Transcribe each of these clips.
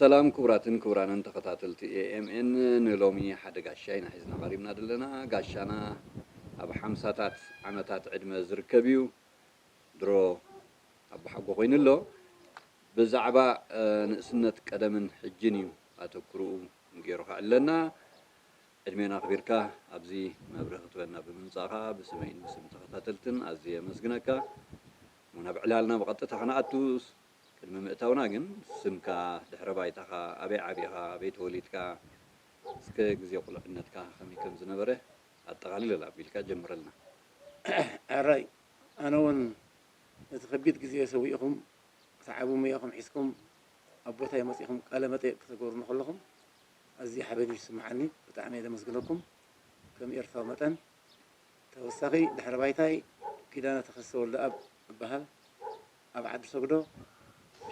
ሰላም ክቡራትን ክቡራንን ተኸታተልቲ ኤ ኤም ኤን፣ ንሎሚ ሓደ ጋሻ ኢና ሒዝና ቀሪብና ዘለና። ጋሻና ኣብ ሓምሳታት ዓመታት ዕድመ ዝርከብ እዩ። ድሮ ኣቦሓጎ ኮይኑ ኣሎ። ብዛዕባ፣ እ፣ ንእስነት ቀደምን ሕጅን እዩ ኣተኩርኡ ገይሩ ከዕለና። ዕድሜና ኣኽቢርካ ኣብዚ መብርሂ ክትበና ብምምጻእካ ብስመይን ብስም ተኸታተልትን ኣዝየ የመስግነካ። ናብ ዕላልና ብቐጥታ ክንኣቱ ቅድሚ ምእታውና ግን ስምካ፣ ድሕረ ባይታኻ፣ ኣበይ ዓቢኻ፣ ኣበይ ተወሊድካ፣ እስከ ግዜ ቁልዕነትካ ከመይ ከም ዝነበረ ኣጠቓልል ኣቢልካ ጀምረልና። ኣራይ፣ ኣነ እውን ነቲ ከቢድ ግዜ ሰዊእኹም፣ ሰዓቢ ሙያኹም ሒዝኩም ኣብ ቦታይ መጺኹም ቃለ መጠይቕ ክትገብሩኒ ከለኹም ኣዝዩ ሓበን እዩ ዝስምዓኒ። ብጣዕሚ እየ ዘመስግነኩም ከም ኤርትራዊ መጠን። ተወሳኺ ድሕረ ባይታይ ኪዳነ ተኸስተ ወልደኣብ እበሃል። ኣብ ዓዲ ሰግዶ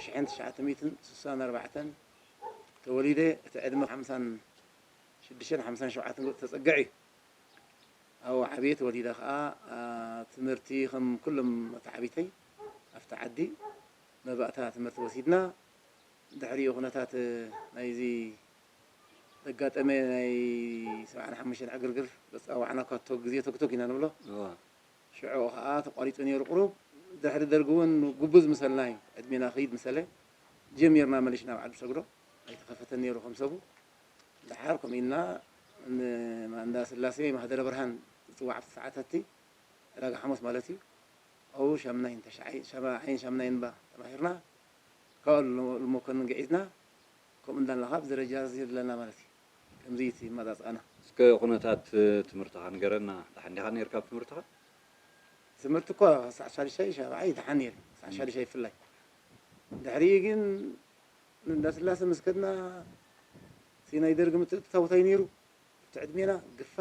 ሽሕን ትሽዓተ ሚእትን ስሳን ኣርባዕተን ተወሊደ። እቲ ዕድመ ሓምሳን ሽዱሽተን ሓምሳን ሸውዓተን ገጽ ተጸግዕ እዩ። ኣብኡ ዓብየ። ተወሊደ ከኣ፣ ኣ፣ ትምህርቲ ከም ኩሎም ኣተዓቢተይ ኣብቲ ዓዲ መባእታ ትምህርቲ ወሲድና። ድሕሪኡ ኩነታት ናይዚ ዘጋጠመ ናይ ሰብዓን ሓሙሽተን ዕግርግር ዘጻዋዕና እኳ ቶግ ግዜ ቶግቶግ ኢና ንብሎ። እዋ። ሽዑ ከኣ ተቋሪጹ ነይሩ ቁሩብ። ድሕሪ ደርጊ እውን ጉብዝ ምሰልና እዩ፣ ዕድሜና ክይድ ምሰለ ጀሚርና መሊሽና ኣብ ዓዲ ሰግዶ። ኣይተኸፈተን ነይሩ ከም ሰቡ። ደሓር ከምኡ ኢልና ንማንዳ ስላሴ ማህደረ ብርሃን ዝጽዋዕ ኣብቲ ሰዓታትቲ ዕዳጋ ሓሙስ ማለት እዩ። ኣብኡ ሻምናይን ተሻዓይ-፣ ሻምናይን ሻምናይን እባ ተማሂርና። ካብኡ ል-፣ ልመኮንን ግዒዝና። ከምኡ እንዳልና ካብ ደረጃ እዚ ኣለና ማለት እዩ። ከምዚ እቲ መጻጽኣና። እስከ ኩነታት ትምህርትኻ ንገረና። ደሓን ዲኻ ነይርካ ኣብ ትምህርትኻ? ትምህርቲ እኮ ክሳዕ ሻድሻይ ሻብዓይ ደሓን ነይረ። ክሳዕ ሻድሻይ ብፍላይ። ድሕሪኡ ግን እንዳስላሰ ምስ ከድና፣ እቲ ናይ ደርጊ ምትእትታው እንታይ ነይሩ? ኣብቲ ዕድሜና ግፋ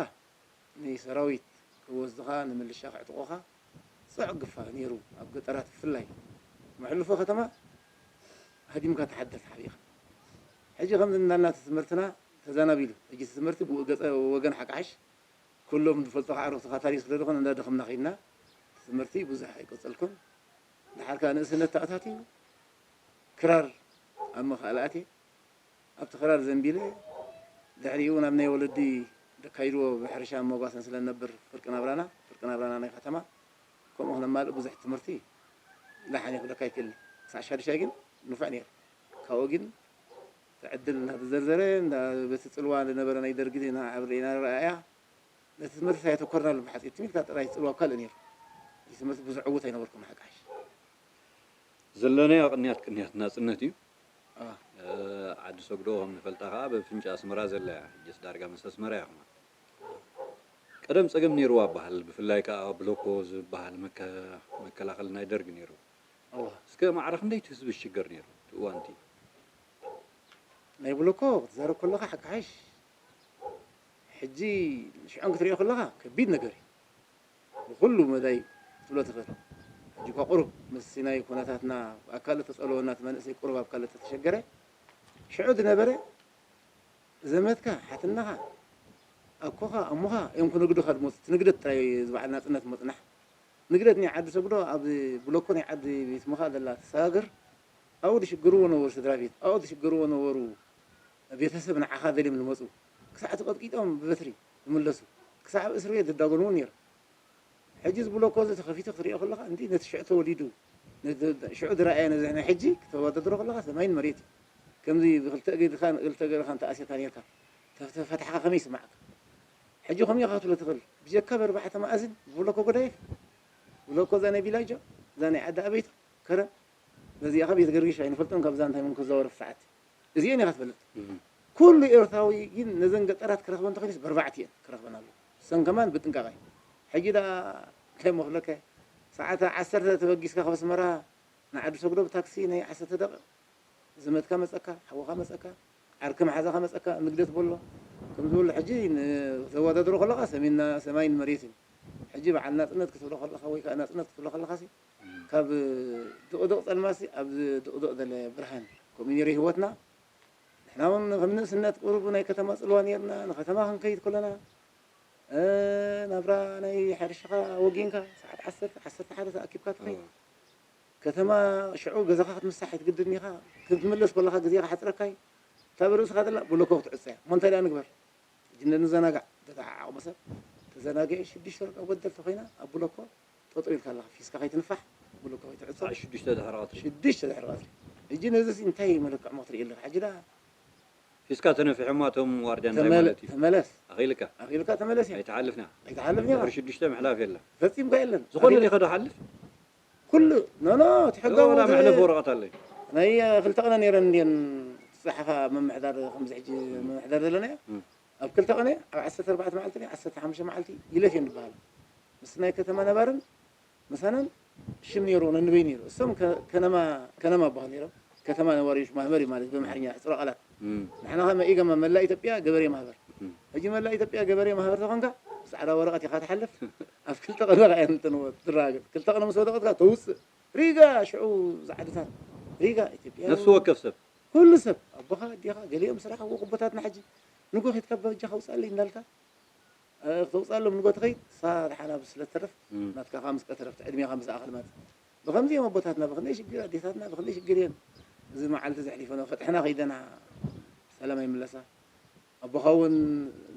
ንሰራዊት ክወስዱኻ፣ ንምልሻ ከዕጥቑኻ፣ ጽዑቕ ግፋ ነይሩ። ኣብ ገጠራት ብፍላይ። መሕልፎ ከተማ ሃዲምካ ትሓድር ተሓቢእኻ። ሕጂ ከምዚ እንዳልና እቲ ትምህርትና ተዛናቢሉ። ሕጂ እቲ ትምህርቲ ብኡ ገጸ ወገን ሓቃሕሽ ኩሎም ዝፈልጡ ከዓረኽቱ ካታሊስ ስለ ዝኾነ እንዳደኸምና ኸይድና። ትምህርቲ ብዙሕ ኣይቀጸልኩን። ደሓር ከኣ ንእስነት ተኣታትዩ ክራር ኣብ ምኽኣል ኣትየ። ኣብቲ ክራር ዘንቢለ። ድሕሪኡ ናብ ናይ ወለዲ ደካይድዎ ብሕርሻን መጓሰን ስለ ንነብር ፍርቂ ናብራና፣ ፍርቂ ናብራና ናይ ከተማ ከምኡ ክነማልእ ብዙሕ ትምህርቲ ላሓን ክብለካ ኣይክእልን። ክሳዕ ሻድሻይ ግን ንፉዕ ነይረ። ካብኡ ግን እቲ ዕድል እናተዘርዘረ፣ እንዳ-፣ በቲ ጽልዋ ዝነበረ ናይ ደርጊ ዜና ኣብ ርኢና ረኣያ፣ ነቲ ትምህርቲ ኣየተኮርናሉ ብሓጺር ትምህርታ ጥራይ ጽልዋ ኣብ ካልእ ነይሩ። እቲ ትምህርቲ ብዙሕ ዕዉት ኣይነበርኩን ሓቃሽ። ዘለናዮ ቅንያት ቅንያት ናጽነት እዩ። ኣዋ። እ፣ ዓዲ ሰግዶ ከም ንፈልጣ ከኣ በፍንጫ ኣስመራ ዘላ እያ። ሕጅስ ዳርጋ ምስ ኣስመራ እያ ኹማ። ቀደም ጸገም ነይርዋ በሃል፣ ብፍላይ ከኣ ብሎኮ ዝበሃል መከ-፣ መከላኸሊ ናይ ደርግ ነይሩ። ኣዋ። እስከ ማዕረ ክንደይ እቲ ህዝቢ ዝሽገር ነይሩ እቲ እዋን እቲ? ናይ ብሎኮ ክትዛረብ ከለኻ ሓቂ ሓይሽ፣ ሕጂ ሽዑን ክትሪኦ ከለኻ ከቢድ ነገር እዩ። ብኹሉ መዳይ ክትብሎ ትኽእል። ሕጂ እኳ ቁሩብ ምስቲ ናይ ኩነታትና ኣካል ተጸልወና፣ እቲ መንእሰይ ቁሩብ ኣብ ካልእ ተተሸገረ፣ ሽዑ ዝነበረ ዘመድካ፣ ሓትናኻ፣ ኣኮኻ፣ ኣሞኻ እዮም ክነግዱኻ ዝመጹ። እቲ ንግደት ጥራይ እዩ፣ እዚ በዓል ናጽነት ምጽናሕ። ንግደት ናይ ዓዲ ሰግዶ፣ ኣብ ብሎኮ ናይ ዓዲ ቤት ምኻ ዘላ ተሰጋግር፣ ኣብኡ ዝሽግርዎ ነበሩ ስድራ ቤት፣ ኣብኡ ዝሽግርዎ ነበሩ ቤተሰብ፣ ንዓኻ ደልዮም ዝመጹ። ክሳዕ ተቐጥቂጦም ብበትሪ ዝምለሱ። ክሳዕ ኣብ እስር ቤት ዝዳጎኑ እውን ነይሮም። ሕጂ እዚ ብሎኮ እዚ ተኸፊቱ ክትሪኦ ከለኻ፣ እንዲ ነቲ ሽዑ ተወሊዱ፣ ነቲ ሽዑ ዝረኣየ ነዚ ናይ ሕጂ ክተወዳድሮ ከለኻ ሰማይን መሬትን። ከምዚ ብክልተ እግርኻን ክልተ እግርኻን ተኣሲርካ ነይርካ፣ ተፍ-፣ ተፈታሕካ ከመይ ይስማዓካ? ሕጂ ከምኡ ኢኻ ክትብሎ ትኽእል። ብጀካ ብኣርባዕተ መኣዝን ብብሎኮ ጎዳይፍ፣ ብሎኮ እዛ ናይ ቢላጆ፣ እዛ ናይ ዓዲ ኣበይቶ፣ ከረን፣ በዚኣ ካብ ቤት ገርጊሽ ኣይንፈልጦን፣ ካብዛ እንታይ ምን ክዛወር ሰዓት። እዚኤን ኢኻ ትፈልጥ። እም። ኩሉ ኤርትራዊ ግን ነዘን ገጠራት ክረኽበን እንተኾይኑስ በርባዕቲ እየን ክረኽበን ኣለዎ። እሰን ከማን ብጥንቃቐ። ሕጂ ደኣ እንታይ መኽለከ፣ ሰዓት ዓሰርተ ተበጊስካ ካብ ኣስመራ ንዓዲ ሰግዶ ብታክሲ ናይ ዓሰርተ ደቂቕ፣ ዘመድካ መጸካ፣ ሓውኻ መጸካ፣ ዓርኪ መሓዛኻ መጸካ፣ ንግደት በሎ። ከምዚ በሎ ሕጂ ን-፣ ተወዳድሮ ከለኻ ሰሜንና-፣ ሰማይን መሬትን። ሕጂ በዓል ናጽነት ክትብሎ ከለኻ ወይ ከኣ ናጽነት ክትብሎ ከለኻሲ፣ እም። ካብ ድቕድቕ ጸልማሲ ኣብ ድቕድቕ ዘለ ብርሃን። ከምኡ ነይሩ ህይወትና። ንሕና እውን ከም ንእስነት ቁሩብ ናይ ከተማ ጽልዋ ነይርና። ንከተማ ክንከይድ ከለና፣ እ፣ ናብራ ናይ ሕርሻኻ ወጊንካ፣ ሰዓት ዓሰርተ፣ ዓሰርተ ሓደ ተኣኪብካ ትኸይድ። እዋ። ከተማ ሽዑ ገዛኻ ክትምሳሕ ኣይትግድድን ኢኻ። ክትምለስ ከለኻ ግዜ ክሓጽረካ እዩ። እታ ብርእስኻ ዘላ ብሎኮ ክትዕጾ እያ። እሞ እንታይ ደኣ ንግበር? ሕጂ ነንዘናጋዕ፣ ደታ ዓቕሚ ሰብ ተዘናጊዑ ሽዱሽተ ወርቂ ኣብ ጎደል ተኾይና ኣብ ብሎኮ ጠጠው ኢልካ ኣለኻ። ፊስካ ከይትንፋሕ ብሎኮ ከይትዕጾ። ሰዓት ሽዱሽተ ድሕሪ ቀትሪ። ሽዱሽተ ድሕሪ ቀትሪ። ሕጂ ነዚስ እንታይ መለክዕሞ ክትርኢ ኣለኻ? ሕጂ ደኣ ፊስካ ተነፊሑ እሞ እቶም ዋርድያ እንታይ ተመለ-፣ ማለት እዩ? ተመለስ። ኣኺልካ? ኣኺልካ ተመለስ እያ። ኣይትሓልፍና? ኣይትሓልፍን እያ። ድሕሪ ሽዱሽተ ምሕላፍ የለን። ፈጺምካ የለን። ዝኾነ ኣኺል-፣ ዲኻ ዶ ሓልፍ? ኩሉ፣ ኖ፣ ኖ፣ እቲ ሕጋዊ ወላ መሕለፊ ወረቐት ኣለይ። ናይ ክልተ ቀነ ነይረን እንድየን ዝጸሓፋ ምምሕዳር፣ ከምዚ ሕጂ ምምሕዳር ዘለናዮ። እም። ኣብ ክልተ ቀነ፣ ኣብ ዓሰርተ ኣርባዕተ መዓልቲ፣ ዓሰርተ ሓሙሽተ መዓልቲ ይለፍ እየን ዝበሃላ። ምስ ናይ ከተማ ነባርን ምሳናን ሽም ነይሩ፣ ነንበይ ነይሩ። እሶም ከ-፣ ከነማ፣ ከነማ ይበሃሉ ነይሮም። ከተማ ነዋሪዎች ማህበር እዩ ማለት ብኣምሓርኛ፣ ሕጽረ ቃላት። እም። ንሕና ኸ መኢገማ መላእ ኢትዮጵያ ገበሬ ማህበር። እም። ሕጂ መላእ ኢትዮጵያ ገበሬ ማህበር ተኾንካ፣ ብጻዕዳ ወረቐት ኢኻ ትሓልፍ። ኣብ ክልተ ቀን በቓ እያ እንተንወ-፣ ትረጋገጽ። ክልተ ቀን ምስ ወደቐትካ ተውጽእ። ሪጋ ሽዑ ዝዓድታት። ሪጋ ኢትዮጵያ። ነፍሲ ወከፍ ሰብ። ኩሉ ሰብ፣ ኣቦኻ፣ ኣዴኻ፣ ገሊኦም ስራሕ፣ ወ-፣ ኣቦታትና ሕጂ ንጎ ኬድካ በጃኻ ውጽኣለይ እንዳልካ፣ እ፣ ክተውጽኣሎም ንጎ ትኸይድ፣ እሳ ደሓና ስለ ትተርፍ፣ እም። ናትካ ከኣ ምስ ቀተረፍቲ፣ ዕድሜኻ ምስ ኣኸል ማለት። ብኸምዚ እዮም ኣቦታትና፣ ብኽንደይ ሽግር፣ ኣዴታትና ብኽንደይ ሽግር እየን እዚ መዓልቲ ዘሕሊፈን። ፈጥሕና ከይደና ሰላም ኣይምለሳ። ኣቦኻ እውን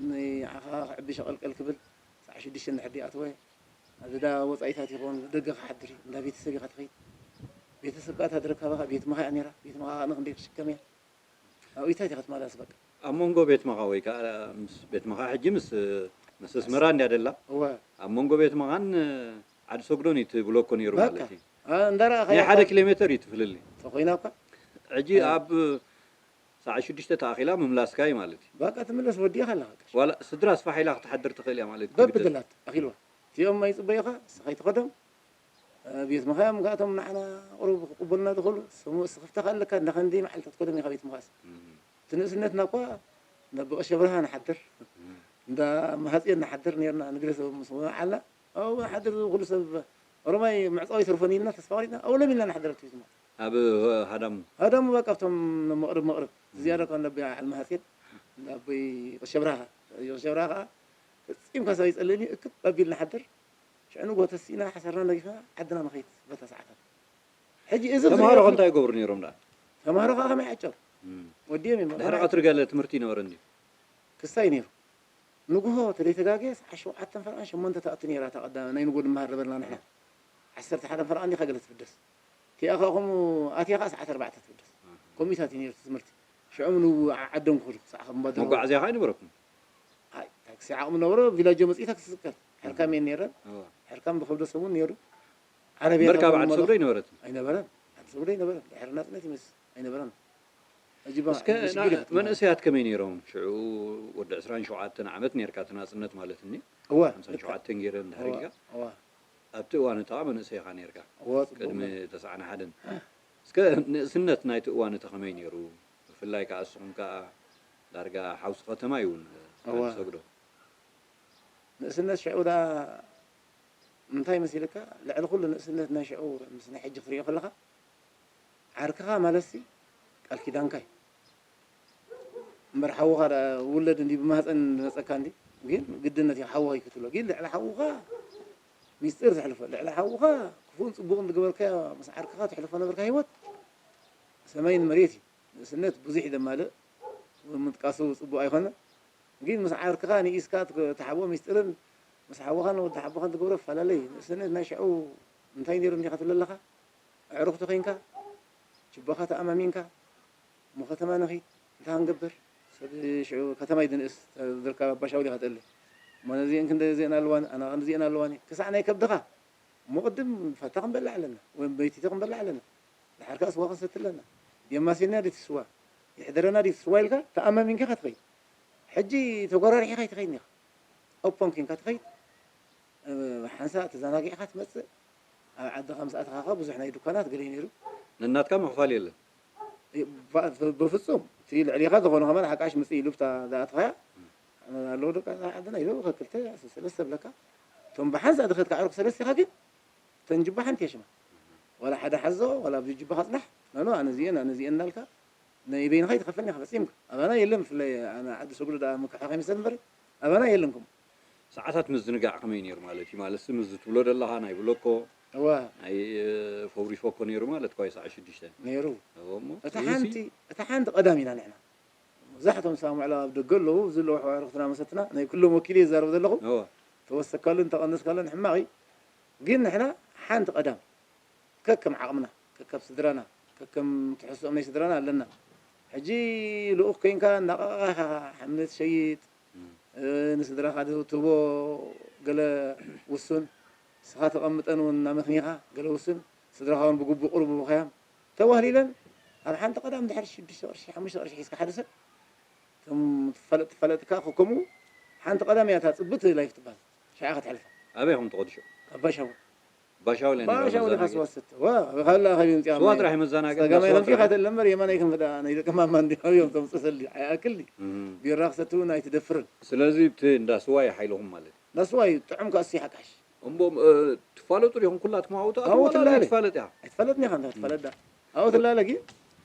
ንዓኻ ክዕቢ ሸቐልቀል ክብል፣ ሰዓት ሽዱሽተ እንድሕር ደይኣተወ፣ ኣብዚ ዳ ወጻኢታት ይኸውን፣ ደገ ክሓድር እዩ፣ እንዳ ቤተሰብ ኢኻ ትኸይድ። ቤተሰብ ከኣ እታ ዝረከባኻ ቤት ምኻ እያ ነይራ፣ ቤት ምኻ ከኣ ንኽንደይ ክሽከም እያ። ኣብኢታት ኢኻ ትመላለስ በቃ። ኣብ መንጎ ቤት ምኻ ወይ ከኣ ምስ ቤት ምኻ ሕጂ ምስ፣ ምስ ኣስመራ እንድያ ደላ። እወ። ኣብ መንጎ ቤት ምኻን ዓዲ ሰግዶን እዩ እቲ ብሎኮ ነይሩ በቃ። ማለት እዩ። አ፣ እንዳረኣኻ ናይ ኢኻ ሓደ እኮ። ኪሎ ሜተር እዩ እቲ ፍልልይ። ተኾይና እኳ። ሕጂ አ። ኣብ ሰዓት ሽዱሽተ ተኣኺላ ምምላስካ እዩ ማለት እዩ። በቃ ትምለስ ወዲእኻ ኣለኻ ቀሽ። ዋላ ስድራስ ፋሕ ኢላ ክትሓድር ትኽእል እያ ማለት እዩ። ትግደድ። በብደላት ኣኺልዋ። እቲኦም ኣይጽበዩኻ፣ ንስኻ ኣይትኸዶም። እ፣ ቤት ምኻዮም ከኣቶም ንዓና ቁሩብ ክቕበሉና ዝኽእሉ፣ ስሙ እስኽፍታ ከኣ ኣለካ፣ እንዳ ክንደይ መዓልታት ከዶም ኢኻ ቤት ምኻስ። እም። እቲ ንእስነትና እኳ እንዳ ብቐሸ ብርሃ ንሓድር፣ እም። እንዳ ማህጽዮን ንሓድር ነይርና፣ ንግደሰ ምስ ወዓልና፣ ኣብኡ ንሓድር፣ ኩሉ ሰብ ኦሮማይ ምዕጻው ይተርፎን ኢልና ተስፋ ቆሪጽና፣ ኣብኡ ሎም ኢልና ንሓድር ኣብቲ ቤት ምኻ። ኣብ ሃዳሙ? ሃዳሙ በቃ ኣብቶም መቕርብ፣ መቕርብ። እም። ዝያዳ እኳ እንዳ ኣቦይ ዓል ማህጽዮን፣ እንዳ ኣቦይ ቀሸ ብርሃ፣ ቀሸ ብርሃ ከኣ ፈጺምካ ሰብ ኣይጸልእን እዩ፣ እክብ ኣቢልና ንሓድር። ሽዑ ንግሆ ተሲእና ሓሰረና ነጊፍና ዓድና ንኸይድ በታ ሰዓታት። ሕጂ እዚ ተምሃሮ ኸ እንታይ ይገብሩ ነይሮም ደኣ? ተምሃሮ ኸኣ ከመይ ዓጨሩ? እም። ወዲኦም እዮም። ድሕሪ ቀትሪ ገለ ትምህርቲ ይነበረ እንድዩ? ክስታይ ነይሩ። ንግሆ ተደይተጋግየ ሰዓት ሸውዓተን ፈረቓን ሸሞንተ ትኣቱ ነይራ እታ ቀዳመ ናይ ንግሆ ንመሃር ነበርና ንሕና። ዓሰርተ ሓደን ፈረቓን ዲኻ ገለ ትፍደስ። እቲኣ ኸኣ ከምኡ ኣትያ ኸኣ ሰዓት ኣርባዕተ ትፍደስ። ኣሃ። ከምኡታት እዩ ነይሩ እቲ ትምህርቲ። ሽዑ ንዓዶም ክኸዱ ክሳዕ ከም ባድሮ። መጓዓዝያ ኸኣ ኣይነበረኩም? ኣይ፣ ታክሲ ዓቕሚ ነበሮ፣ ቪላጆ መጺኡ ታክሲ ዝስቀል። ሕርካም እየን ነይረን። እዋ። ሕርካም ዝኸብዶ ሰብ እውን ነይሩ። ዓረብያ እምበር ካብ ተኾይኑ ዓዲ መለኽ-፣ ሰግዶ ኣይነበረትን? ኣይነበረን። ዓዲ ሰግዶ ኣይነበረን። ድሕሪ ናጽነት ይመስል ኣይነበረን። ሕጂ ባ-፣ እስከ ብሽግር ና-፣ ኢኻ ትመሃር። መንእሰያት ከመይ ነይሮም? ሽዑ ወዲ ዕስራን ሸውዓተን ዓመት ነይርካ፣ እቲ ናጽነት ማለት እኒ? እወ፣ ሓምሳን ሸውዓተን ገይረ እንድሕር እወ፣ ኢልካ? እወ። ኣብቲ እዋን እታ መንእሰይ ኢኻ ነይርካ። እወ፣ ጽቡቕ ቅድሚ ነይሩ። ተስዓን ሓደን። እስከ ንእስነት ናይቲ እዋን እቲ ከመይ ነይሩ? ብፍላይ ከኣ እስኹም ከኣ ዳርጋ ሓውሲ ከተማ እዩ እውን እወ። ዓዲ ሰግዶ። ንእስነት ሽዑ ደኣ እንታይ መሲልካ? ልዕሊ ኩሉ ንእስነት ናይ ሽዑ ምስ ናይ ሕጂ ክትሪኦ ከለኻ፣ ዓርክኻ ማለትሲ ቃል ኪዳንካ እዩ። እምበር ሓውኻ ደኣ ውለድ እንዲ ብማህፀን ዝመፀካ እንዲ፣ ግን ግድነት እዩ ሓውኻ እዩ ክትብሎ። ግን ልዕሊ ሓውኻ ሚስጥር ዘሕልፎ፣ ልዕሊ ሓውኻ ክፉእን ፅቡቕን ዝገበርካዮ ምስ ዓርክኻ ተሕልፎ ነበርካ ህይወት ሰማይን መሬት እዩ። ንእስነት ብዙሕ እዩ ዘማልእ፣ ምጥቃሱ ፅቡቕ ኣይኮነ። ግን ምስ ዓርክኻ ንኢስካ ትክ-፣ ትሓብኦ ሚስጥርን ምስ ሓውኻን ወዲ ሓቦኻን ትገብሮ ፈላለይ እዩ። ንእስነት ናይ ሽዑ እንታይ ነይሩ እንዲኻ ትብሎ ኣለኻ? ኣዕሩኽቲ ኮይንካ፣ ችቦኻ ተኣማሚንካ፣ እሞ ከተማ ንኺድ፣ እንታይ ክንገብር? ሰብ ሽዑ ከተማ እዩ ዝንእስ፣ ዝርከብ ኣባሻውል ኢኻ ትእለ። እሞ ነዚአን ክንደዚአን ኣለዋኒ፣ ኣና ክንደዚአን ኣለዋኒ። ክሳዕ ናይ ከብድኻ፣ እሞ ቅድም ፋታ ክንበልዕ ኣለና፣ ወይ በይቲቶ ክንበልዕ ኣለና። ድሓር ከኣ ስዋ ክንሰቲ ኣለና። የማስየና ድቲ ስዋ፣ ይሕደረና ድቲ ስዋ ኢልካ ተኣማሚንካ ኢኻ ትኸይድ። ሕጂ ተጎራሪሕኻ ኣይትኸይድን ኢኻ። ኦፖን ኮይንካ ትኸይድ። እ፣ ሓንሳእ ተዘናጊዕካ ትመጽእ። ኣብ ዓድኻ ምስ ኣተኻ ከኣ ብዙሕ ናይ ዱካናት ገለ እዩ ነይሩ። ነናትካ ምኽፋል የለን። እ፣ ባ-፣ ብ-፣ ብፍጹም። እቲ ልዕሊኻ ዝኾነ ከማን ሓቃሽ ምጽእ ኢሉ ብታ ዝኣተኻያ። ኣለዉ ደቂ ዓድና ኢሉ ከክልተ ሰለስተ ብለካ። እቶም ብሓንሳእ ዝኸድካ ዕሩኽ ሰለስቲኻ ግን ተን ጅባ ሓንቲ እያ ሽማ። ዋላ ሓደ ሓዞ፣ ዋላ ኣብ ጅባኻ ጽናሕ። ኖ፣ ኖ፣ ኣነ እዚኤን፣ ኣነ እዚኤን እናልካ ናይ በይንኻ ኣይትኸፍልን ኢኻ ፈጺምካ። ኣባና የለን፣ ብፍላይ ኣነ ዓዲ ሰጉዶ ደኣ ምክሕኻይ ይምሰል እምበር፣ ኣባና የለን ከምኡ። ሰዓታት ምዝንጋዕ ከመይ ነይሩ ማለት እዩ? ማለትሲ፣ ምስዚ ትብሎ ዘለኻ ናይ ብሎኮ፣ እዋ። ናይ፣ እ፣ ፈብሪፎ እኮ ነይሩ ማለት እኳ እዩ፣ ሰዓት ሽዱሽተ። ነይሩ። እዎ እሞ፣ እታ እዚሲ ሓንቲ፣ እታ ሓንቲ ቀዳም ኢና ንሕና። መብዛሕቶም ዝሰማምዑ ኣብ ደገ ኣለዉ፣ ኣብዚ ኣለዉ ኣሕዋት ኣዕሩኽትና መሰትና፣ ናይ ኩሎም ወኪለ ይዛረብ ዘለኹ። እወ። ተወሰካሉን ተቐነስካሉን ሕማቕ እዩ። ግን ንሕና ሓንቲ ቀዳም ከከም ዓቕምና፣ ከከም ስድራና፣ ከከም ትሕዝቶኦም ናይ ስድራና ኣለና። ሕጂ ልኡኽ ኮይንካ እናቐቓኻ ሓምሊ ትሸይጥ፣ እም። እ፣ ንስድራኻ ዶ ትህቦ ገለ ውሱን፣ ንስኻ ተቐምጠን እውን እናመኽኒኻ ገለ ውሱን፣ ስድራኻ እውን ብግቡእ ቅሩብ ምኽያም ተዋህሊለን ኣብ ሓንቲ ቀዳም ድሕሪ ሽዱሽተ ቅርሺ፣ ሓሙሽተ ቅርሺ ሒዝካ ሓደ ሰብ ከም ትፈለጥ፣ ትፈለጥ ከኣ ከምኡ ሓንቲ ቀዳም እያ እታ ጽብት ላይፍ ትበሃል። ሽዓ ክትሕልፋ። ኣበይ ኢኹም ትቐድሹ? ኣብ ባሻውል። ባሻውል እያ ነይራ ባሻውል ኢኻ መዘናግዒ። ዝወስድ። ዋ፣ ካላ ከይምጽያ ስዋ ጥራሕ እዩ መዘናግዒ፣ እንዳ ጸጋማይ ስዋ ከንፊኻ ጥራሕ። ተለ እምበር የማናይ ክንፊ ደኣ ናይ ደቂ ማማ እንዲ ኣብዮም ተምጽእ ሰሊ ኣይኣክል ድዩ? እም። ቢራ ክሰቲ እውን ኣይትደፍርን። ስለዚ እቲ እንዳ ስዋ እዩ ሓይልኹም ማለት እዩ። እንዳ ስዋ እዩ ጥዑም ከኣ እሱ ይሓካሽ። እምቦ፣ እ፣ ትፋለጡ ዲኹም ኩላትኩም ኣብኡ ትኣትዉ ኣብኡ ዋላ ትላለ። ኣይትፋለጥ እያ? ኣይትፋለጥን ኢኻ እንተ ትፋለጥ ደኣ። ኣብኡ ትላለ ግን፣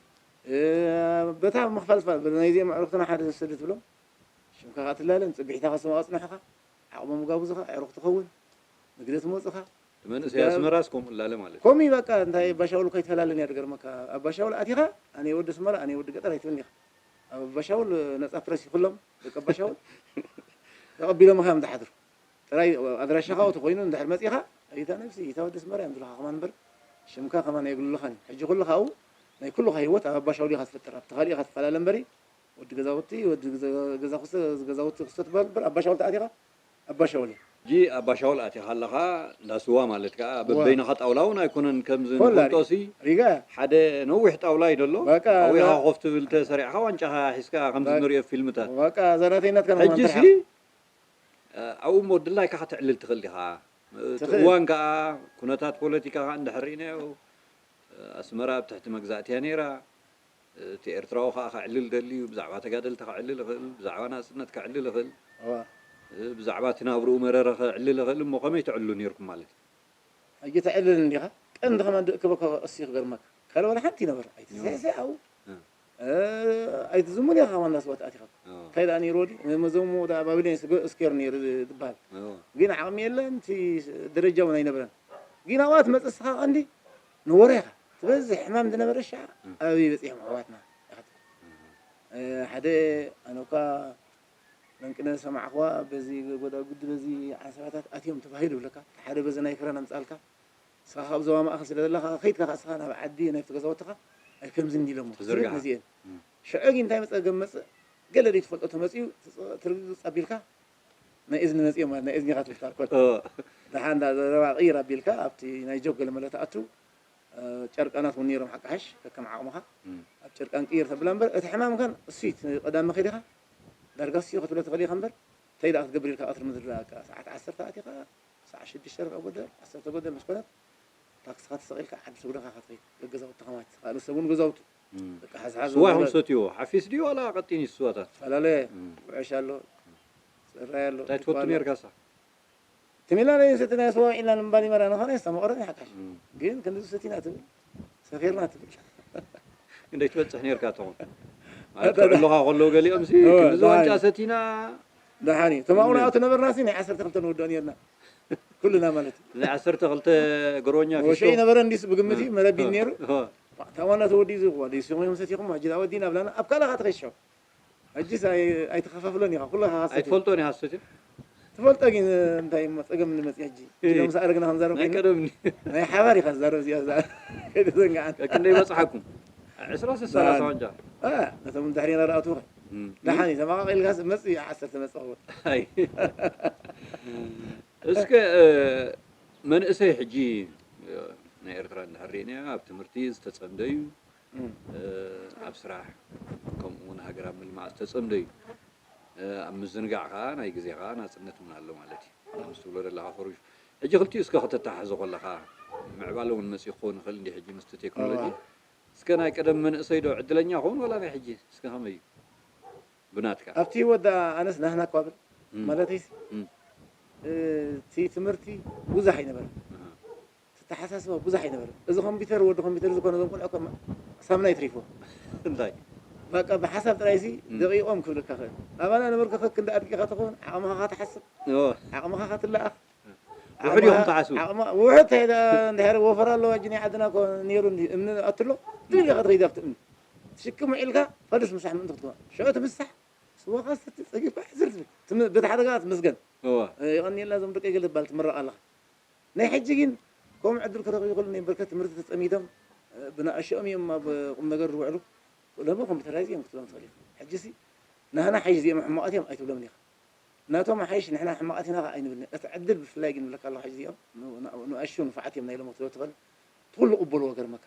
እ፣ በታ ምኽፋል ትፋል፣ ናይዚኦም ኣዕሩኽትና ሓደ ዝሰደ ትብሎም። ሽምካ ከኣ ትላለ፣ ንጽብሒታ ከስማ ኣጽንሑኻ፣ ዓቕሞም ጋብዙኻ፣ ኣዕሩኽ ትኸውን፣ ንግደት መውጽኻ። እቲ መንእሰይ ኣስመራስ ከምኡ እላለ ማለት እዩ። ከምኡ እዩ በቃ፣ እንታይ ባሻውል እኮ ኣይትፈላለን እያ፣ ዝገርመካ። ኣብ ባሻውል ኣቲኻ፣ ኣነ ወዲ ኣስመራ፣ ኣነ ወዲ ገጠር ኣይትብልን ኢኻ። ኣብ ባሻውል ነጻ ፕረስ ይኹሎም፣ ደቂ ባሻውል ተቐቢሎምኻ እዮም ዝሓድሩ። ጥራይ ኣድራሻኻ ኣብኡ ተኾይኑ እንድሕር መጺኻ፣ ኣይታ ነብሲ፣ እታ ወዲ ኣስመራ እዮም ዝብሉኻ ከማን እምበር፣ ሽምካ ከማን ኣየግልሉኻን እዮም። ሕጂ ኩሉ ካብኡ ናይ ኩሉኻ ህይወት ኣብ ኣባሻውል ኢኻ ትፍጠር፣ ኣብቲ ካልእ ኢኻ ትፈላለ እምበሪ፣ ወዲ ገዛውቲ፣ ወዲ ገዛ፣ ገዛ ክስተ፣ ገዛውቲ ክስተ ትበሃል እምበር፣ ኣባሻውል ተኣቲኻ፣ ኣባሻውል እያ። ሕጂ ኣባሻውል ኣቲኻ ኣለኻ፣ እንዳ ስዋ ማለት ከኣ፣ እዋ። በበይንኻ ጣውላ እውን ኣይኮነን ከምዚ ኮላ ንፍንጦሲ፣ ሪጋ። ሓደ ነዊሕ ጣውላ እዩ ደሎ፣ በቃ፣ ኣብኡ ኢኻ እዛ ኮፍ ትብል ተሰሪዕኻ፣ ዋንጫኻ ሒዝካ፣ ከምዚ በቃ፣ ንሪኦ ፊልምታት። በቃ፣ እዛ ናተይ ናትካ ነው ሕጂሲ፣ ማንተርሓ። እ፣ ኣብኡ እሞ ድላይካ ከተዕልል ትኽእል ዲኻ? እቲ ትኽእል። እዋን ከኣ፣ ኩነታት ፖለቲካ ከኣ እንድሕር ርኢናዮ፣ እ፣ ኣስመራ ኣብ ትሕቲ መግዛእቲ እያ ነይራ። እቲ ኤርትራዊ ከኣ ከዕልል ደልዩ፣ ብዛዕባ ተጋደልቲ ከዕልል ይኽእል፣ ብዛዕባ ናጽነት ከዕልል ይኽእል፣ እዋ። እ፣ ብዛዕባ እቲ ናብርኡ መረረ ከዕልል ይኽእል። እሞ ከመይ ተዕልሉ ነይርኩም ማለት እዩ? ሕጂ ተዕልል እንዲኻ፣ ቀንዲ ከማን ክበካ እሱ ክገርመካ። ካልእ ዋላ ሓንቲ ይነበረ። ኣይትስሕስሕ ኣብኡ። እ። እ፣ ኣይትዝሙን ኢኻ ከማን እንዳ ስዋ ኣቲኻ። እ። እንታይ ደኣ ነይርዎ ድዩ? መዘሙ ደኣ ባቢሎን ስገ-፣ ስኬር ነይሩ ዝበሃል። እ። ግን ዓቕሚ የለን፣ እቲ ደረጃ እውን ኣይነበረን። ግን ኣብኣ ትመጽእ ንስኻ ቀንዲ ንወረ ኢኻ። ትበዝሕ ሕማም ዝነበረ ሻዕ እ። ኣበይ በጺሖም ኣሕዋትና ኢኻ ትብል። እ። እ፣ ሓደ ኣነ እኳ መንቅነ ዝሰማዕኽዋ በዚ ጎዳጉዲ በዚ ዓንሰባታት ኣትዮም ተባሂሉ ይብለካ። ሓደ በዚ ናይ ክረን ኣምጻልካ። ንስኻ ካብ ዞባ ማእከል ስለ ዘለኻ፣ ከይድካ ከኣ ንስኻ ናብ ዓዲ ናብቲ ገዛውትኻ ኣይከምዝን ኢሎሞ። ተዘርግሓ። ነዚኤን። እም። ሽዑ ግን እንታይ መጸገም መጽእ? ገለ ዘይትፈልጦ ተመጺኡ፣ ትጽ-፣ ትርግጽ ኣቢልካ ናይ እዝኒ መጺኡ ማለት ናይ እዝኒኻ ትፍታር ኮን። ኦ። ደሓን እንዳ ዘረባ ቅይር ኣቢልካ ኣብቲ ናይ ጆክ ገለ መለ ትኣቱ። እ፣ ጨርቃናት እውን ነይሮም ሓቂ ሓሽ፣ ከከም ዓቕምኻ። እም። ኣብ ጨርቃን ቅይር ተብላ እምበር፣ እቲ ሕማም ከን እሱይ፣ እቲ ቀዳሚ ከዲኻ፣ ዳርጋ እሱይ ክትብሎ ትኽእል ኢኻ እምበር፣ እንታይ ደኣ ክትገብር ኢልካ ቀትሪ ምድሪ ደኣ፣ በቃ፣ ሰዓት ዓሰርተ ኣቲኻ፣ ሰዓት ሽዱሽተ ርብዒ ጎደል፣ ዓሰርተ ጎደል ምስ ኮነት፣ ታክስኻ ተሰቒልካ ዓዲ ሰጉዳኻ ክትኸይድ፣ ገገዛውትኻ ማለት፣ ካልእ ሰብ እውን ገዛውቱ። እም። በቃ፣ ሓዝሓዝ ስዋ ኢኹም ዝበለ ትሰትይዎ? ሓፊስ ድዩ ዋላ ቀጢን እዩ ስዋታት? ፈላለየ፣ እም። ጉዕሽ ኣሎ፣ ጽራይ ኣሎ፣ እንታይ ትፈቱ ዲኳ ኣሎ። ነርካ ንስኻ? ትም ኢልና ናይ ሰተናዮ ስዋ ውዒልና ንምባል ይመራ ንኾነ፣ ስተ መቐረት ይሓካሽ። እም። ግን ክንዲ ሰቲና ትብል፣ ሰኺርና ትብል። ክንደይ ትበጽሕ ነርካ ትኾን? ማለት ኣታ ክዕልሉኻ ከለዉ ገሊኦምሲ፣ እወ፣ ክንዲ ዋንጫ ደሓን። ሰቲና። ደሓን እዩ። እቶም ኣብኡ እም። ንኣቱ ነበርናሲ ናይ ዓሰርተ ክልተ ንወድኦ ነርና። ኩልና ማለት እዩ። ናይ ዓሰርተ ክልተ ግሮኛ ፊሾ። ወሸይ ነበረ እንዲስ ብግምት እዩ፣ እም። መረብ እዩ ነይሩ። እወ። ታዋና ተወዲኡ ዝኽዋ፣ ደይስኹም እዮም ሰቲኹም፣ ሕጂ ዳኣ ወዲና ብላና፣ ኣብ ካልእ ኸኣ ተኸይሾ። ሕጂስ ኣይ-፣ ኣይትኸፋፍሎን ኢኻ፣ ኩሉ ኢኻ ሰትዩ። ኣይትፈልጦን ኢኻ ሰትዩ? ትፈልጦ ግን እንታይ እሞ ጸገም ንመጽእ ሕጂ? እይ። ኢሎም ምስ ኣረግና ክንዛረብ ናይ ኮይና? ቀደም እንዲ። ናይ ሓባር ኢኻ ትዛረብ እዚኣ፣ እዛ ከይተዘንግዓን። ክንደይ በጽሓኩም? ዕስራ፣ ስሳ፣ ደሓን። ሰላሳ ዋንጫ? አ፣ ነቶም ድሕሪና ዝኣትዉ ኸ? እም። ደሓን እዩ፣ ተመቓቒልካስ መጽእ እዩ፣ ዓሰርተ መጽእ ክኸውን። ኣይ። እስከ፣ እ፣ መንእሰይ ሕጂ፣ እ፣ ናይ ኤርትራ እንድሕር ርኢናዮ፣ ኣብ ትምህርቲ ዝተጸምደ እዩ። እም። እ፣ ኣብ ስራሕ፣ ከምኡ እውን ሃገር ኣብ ምልማዕ ዝተጸምደ እዩ። እ፣ ኣብ ምዝንጋዕ ከኣ ናይ ግዜ ከኣ ናጽነት እውን ኣሎ ማለት እዩ። ከምዚ ትብሎ ዘለኻ ኮርዩ። ሕጂ ክልቲኡ እስከ ከተተሓሕዞ ከለኻ፣ ምዕባለ እውን መጺኡ ክኸውን ይኽእል እንዲ ሕጂ ምስቲ ቴክኖሎጂ። እዋ። እስከ ናይ ቀደም መንእሰይ ዶ ዕድለኛ ይኸውን ዋላ ናይ ሕጂ? እስከ ከመይ እዩ? ብናትካ። ኣብቲ ህይወት ደኣ ኣነስ ናህና እኳ ብል፣ እም። ማለተይስ፣ እም። እ፣ እቲ ትምህርቲ ብዙሕ ኣይነበረን። ኣሃ። እቲ ኣተሓሳስባ ብዙሕ ኣይነበረን። እዚ ኮምፒተር፣ ወዲ ኮምፒተር ዝኾነ እዞም ቆልዑ ከም ሳምና ይትሪፎ። እንታይ? በቃ ብሓሳብ ጥራይሲ እም። ደቂቖም ክብለካ ክእል። ኣባና ነበርካ ከክ እንደ ኣድጊኻ ትኸውን፣ ዓቕምኻ ትሓስብ፣ እዎ። ዓቕምኻ ክትለኣኽ። ውሑድ ኢኹም ዓቕምኻ፣ ትሓስቡ። ዓቕማ-፣ ውሑድ እንታይ ዳ-፣ እንድሕር ወፈራ ኣለዋ፣ እጂ ናይ ዓድና እኮ ነይሩ እንዲ፣ እምኒ ኣትሎ፣ ትብል ኢኻ ትኸይድ ኣብቲ እምኒ። ትሽክም ውዒልካ ፈልስ ምሳሕ ምእንቲ ክትገባ ሽዑ ትምሳሕ ስዋኻ ሰቲ ጸጊብካ ሕዝር ትብል ትም- በቲ ሓደጋ ትመስገን። እወ። የቐንየልና እዞም ደቀይ ገለ ትባል ትምረቕ ኣለኻ። ናይ ሕጂ ግን ከምኡ ዕድል ክረኽቡ ይኽእሉ እኔም በርከት ትምህርቲ ተጸሚዶም ብንኣሽኦም እዮም ኣብ ቁም ነገር ዝውዕሉ። ክእለሞ ኮምፒውተራይዝ እዮም ክትብሎም ትኽእል ኢኻ። ሕጂሲ ናህና ሓይሽ እዚኦም ሕማቓት እዮም ኣይትብሎምን ኢኻ። ናቶም ሓይሽ ንሕና ሕማቓት ኢና ኸዓ ኣይንብልን። እቲ ዕድል ብፍላይ ግን ንብለካ ኣለኹ ሕጂ እዚኦም ንኣሽቱ ንፉዓት እዮም ናይ ሎሚ ክትብሎ ትኽእል። እቲ ኩሉ ቅበልዎ ገርመካ።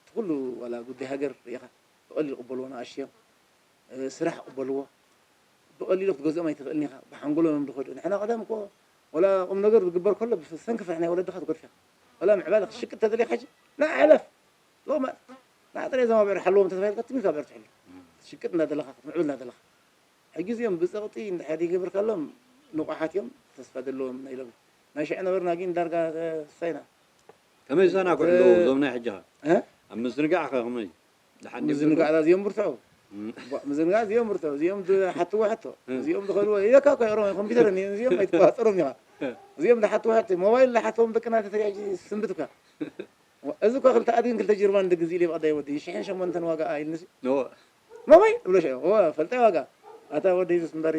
እቲ ኩሉ ዋላ ጉዳይ ሃገር ርኢኻ ብቐሊሉ ቅበልዎ ንኣሽቱ እዮም። ስራሕ ቅበልዎ። ብቐሊሉ ክትገዝኦም ኣይትኽእልን ኢኻ። ብሓንጎሎም እዮም ዝኸዱ። ንሕና ቀደም እኮ ወላ ቁም ነገር ዝግበር ከሎ ብሰንኪ ፍርሒ ናይ ወለድኻ ትገድፍ ኢኻ። ወላ ምዕባለ ክትሽቅጥ ተደሊኻ ሕጂ ንዓ ሕለፍ። ሎማ ንዓ ጥራይ እዞም ኣብዕር ሓልዎም እንተተባሂልካ ትም ኢልካ ኣብዕር ትሕሉ። ክትሽቅጥ እናደለኻ ክትምዕብል እናደለኻ። ሕጂ እዚኦም ብጸቕጢ እንድሕር ይገብርካሎም ንቑሓት እዮም ተስፋ ዘለዎም ናይ ሎሚ። ናይ ሽዑ ነበርና ግን ዳርጋ ተስፋ ኢና። ከመይ ይዘናግዑ ኣለዉ እዞም ናይ ሕጂ ኸ? እ? ኣብ ምዝንጋዕ ኸ ከመይ? ደሓን ድዩ ምዝንጋዕ ግብሩ? እዚኦም ብርትዑ። እም። ቧ-፣ ምዝንጋዕ እዚኦም ብርትዑ። እዚኦም ዝሓትዎ ሕቶ። እም። እዚኦም ዝኸድዎ ኢለካ እኮ እዮም ኮምፒውተር እኒኦም እዚኦም ኣይትቆጻጸሮም ኢኻ። እም። እዚኦም ዝሓትዎ ሕቶ። ሞባይል ዝሓትዎም ደቅና ተተሪያ ሕጂ ስንብትካ። ወ-፣ እዚ እኮ ክልተ ኣድግን ክልተ ጅርባን ድግዝ ኢለ ብቐዳይ ወዲ ሽሕን ሸሞንተን ዋጋ ኢልንሲ። እወ። ሞባይል እብሎ ሽዑ። እወ፣ ፈልጣ ዋጋ። ኣታ ወደይ ዝስ እምበሪ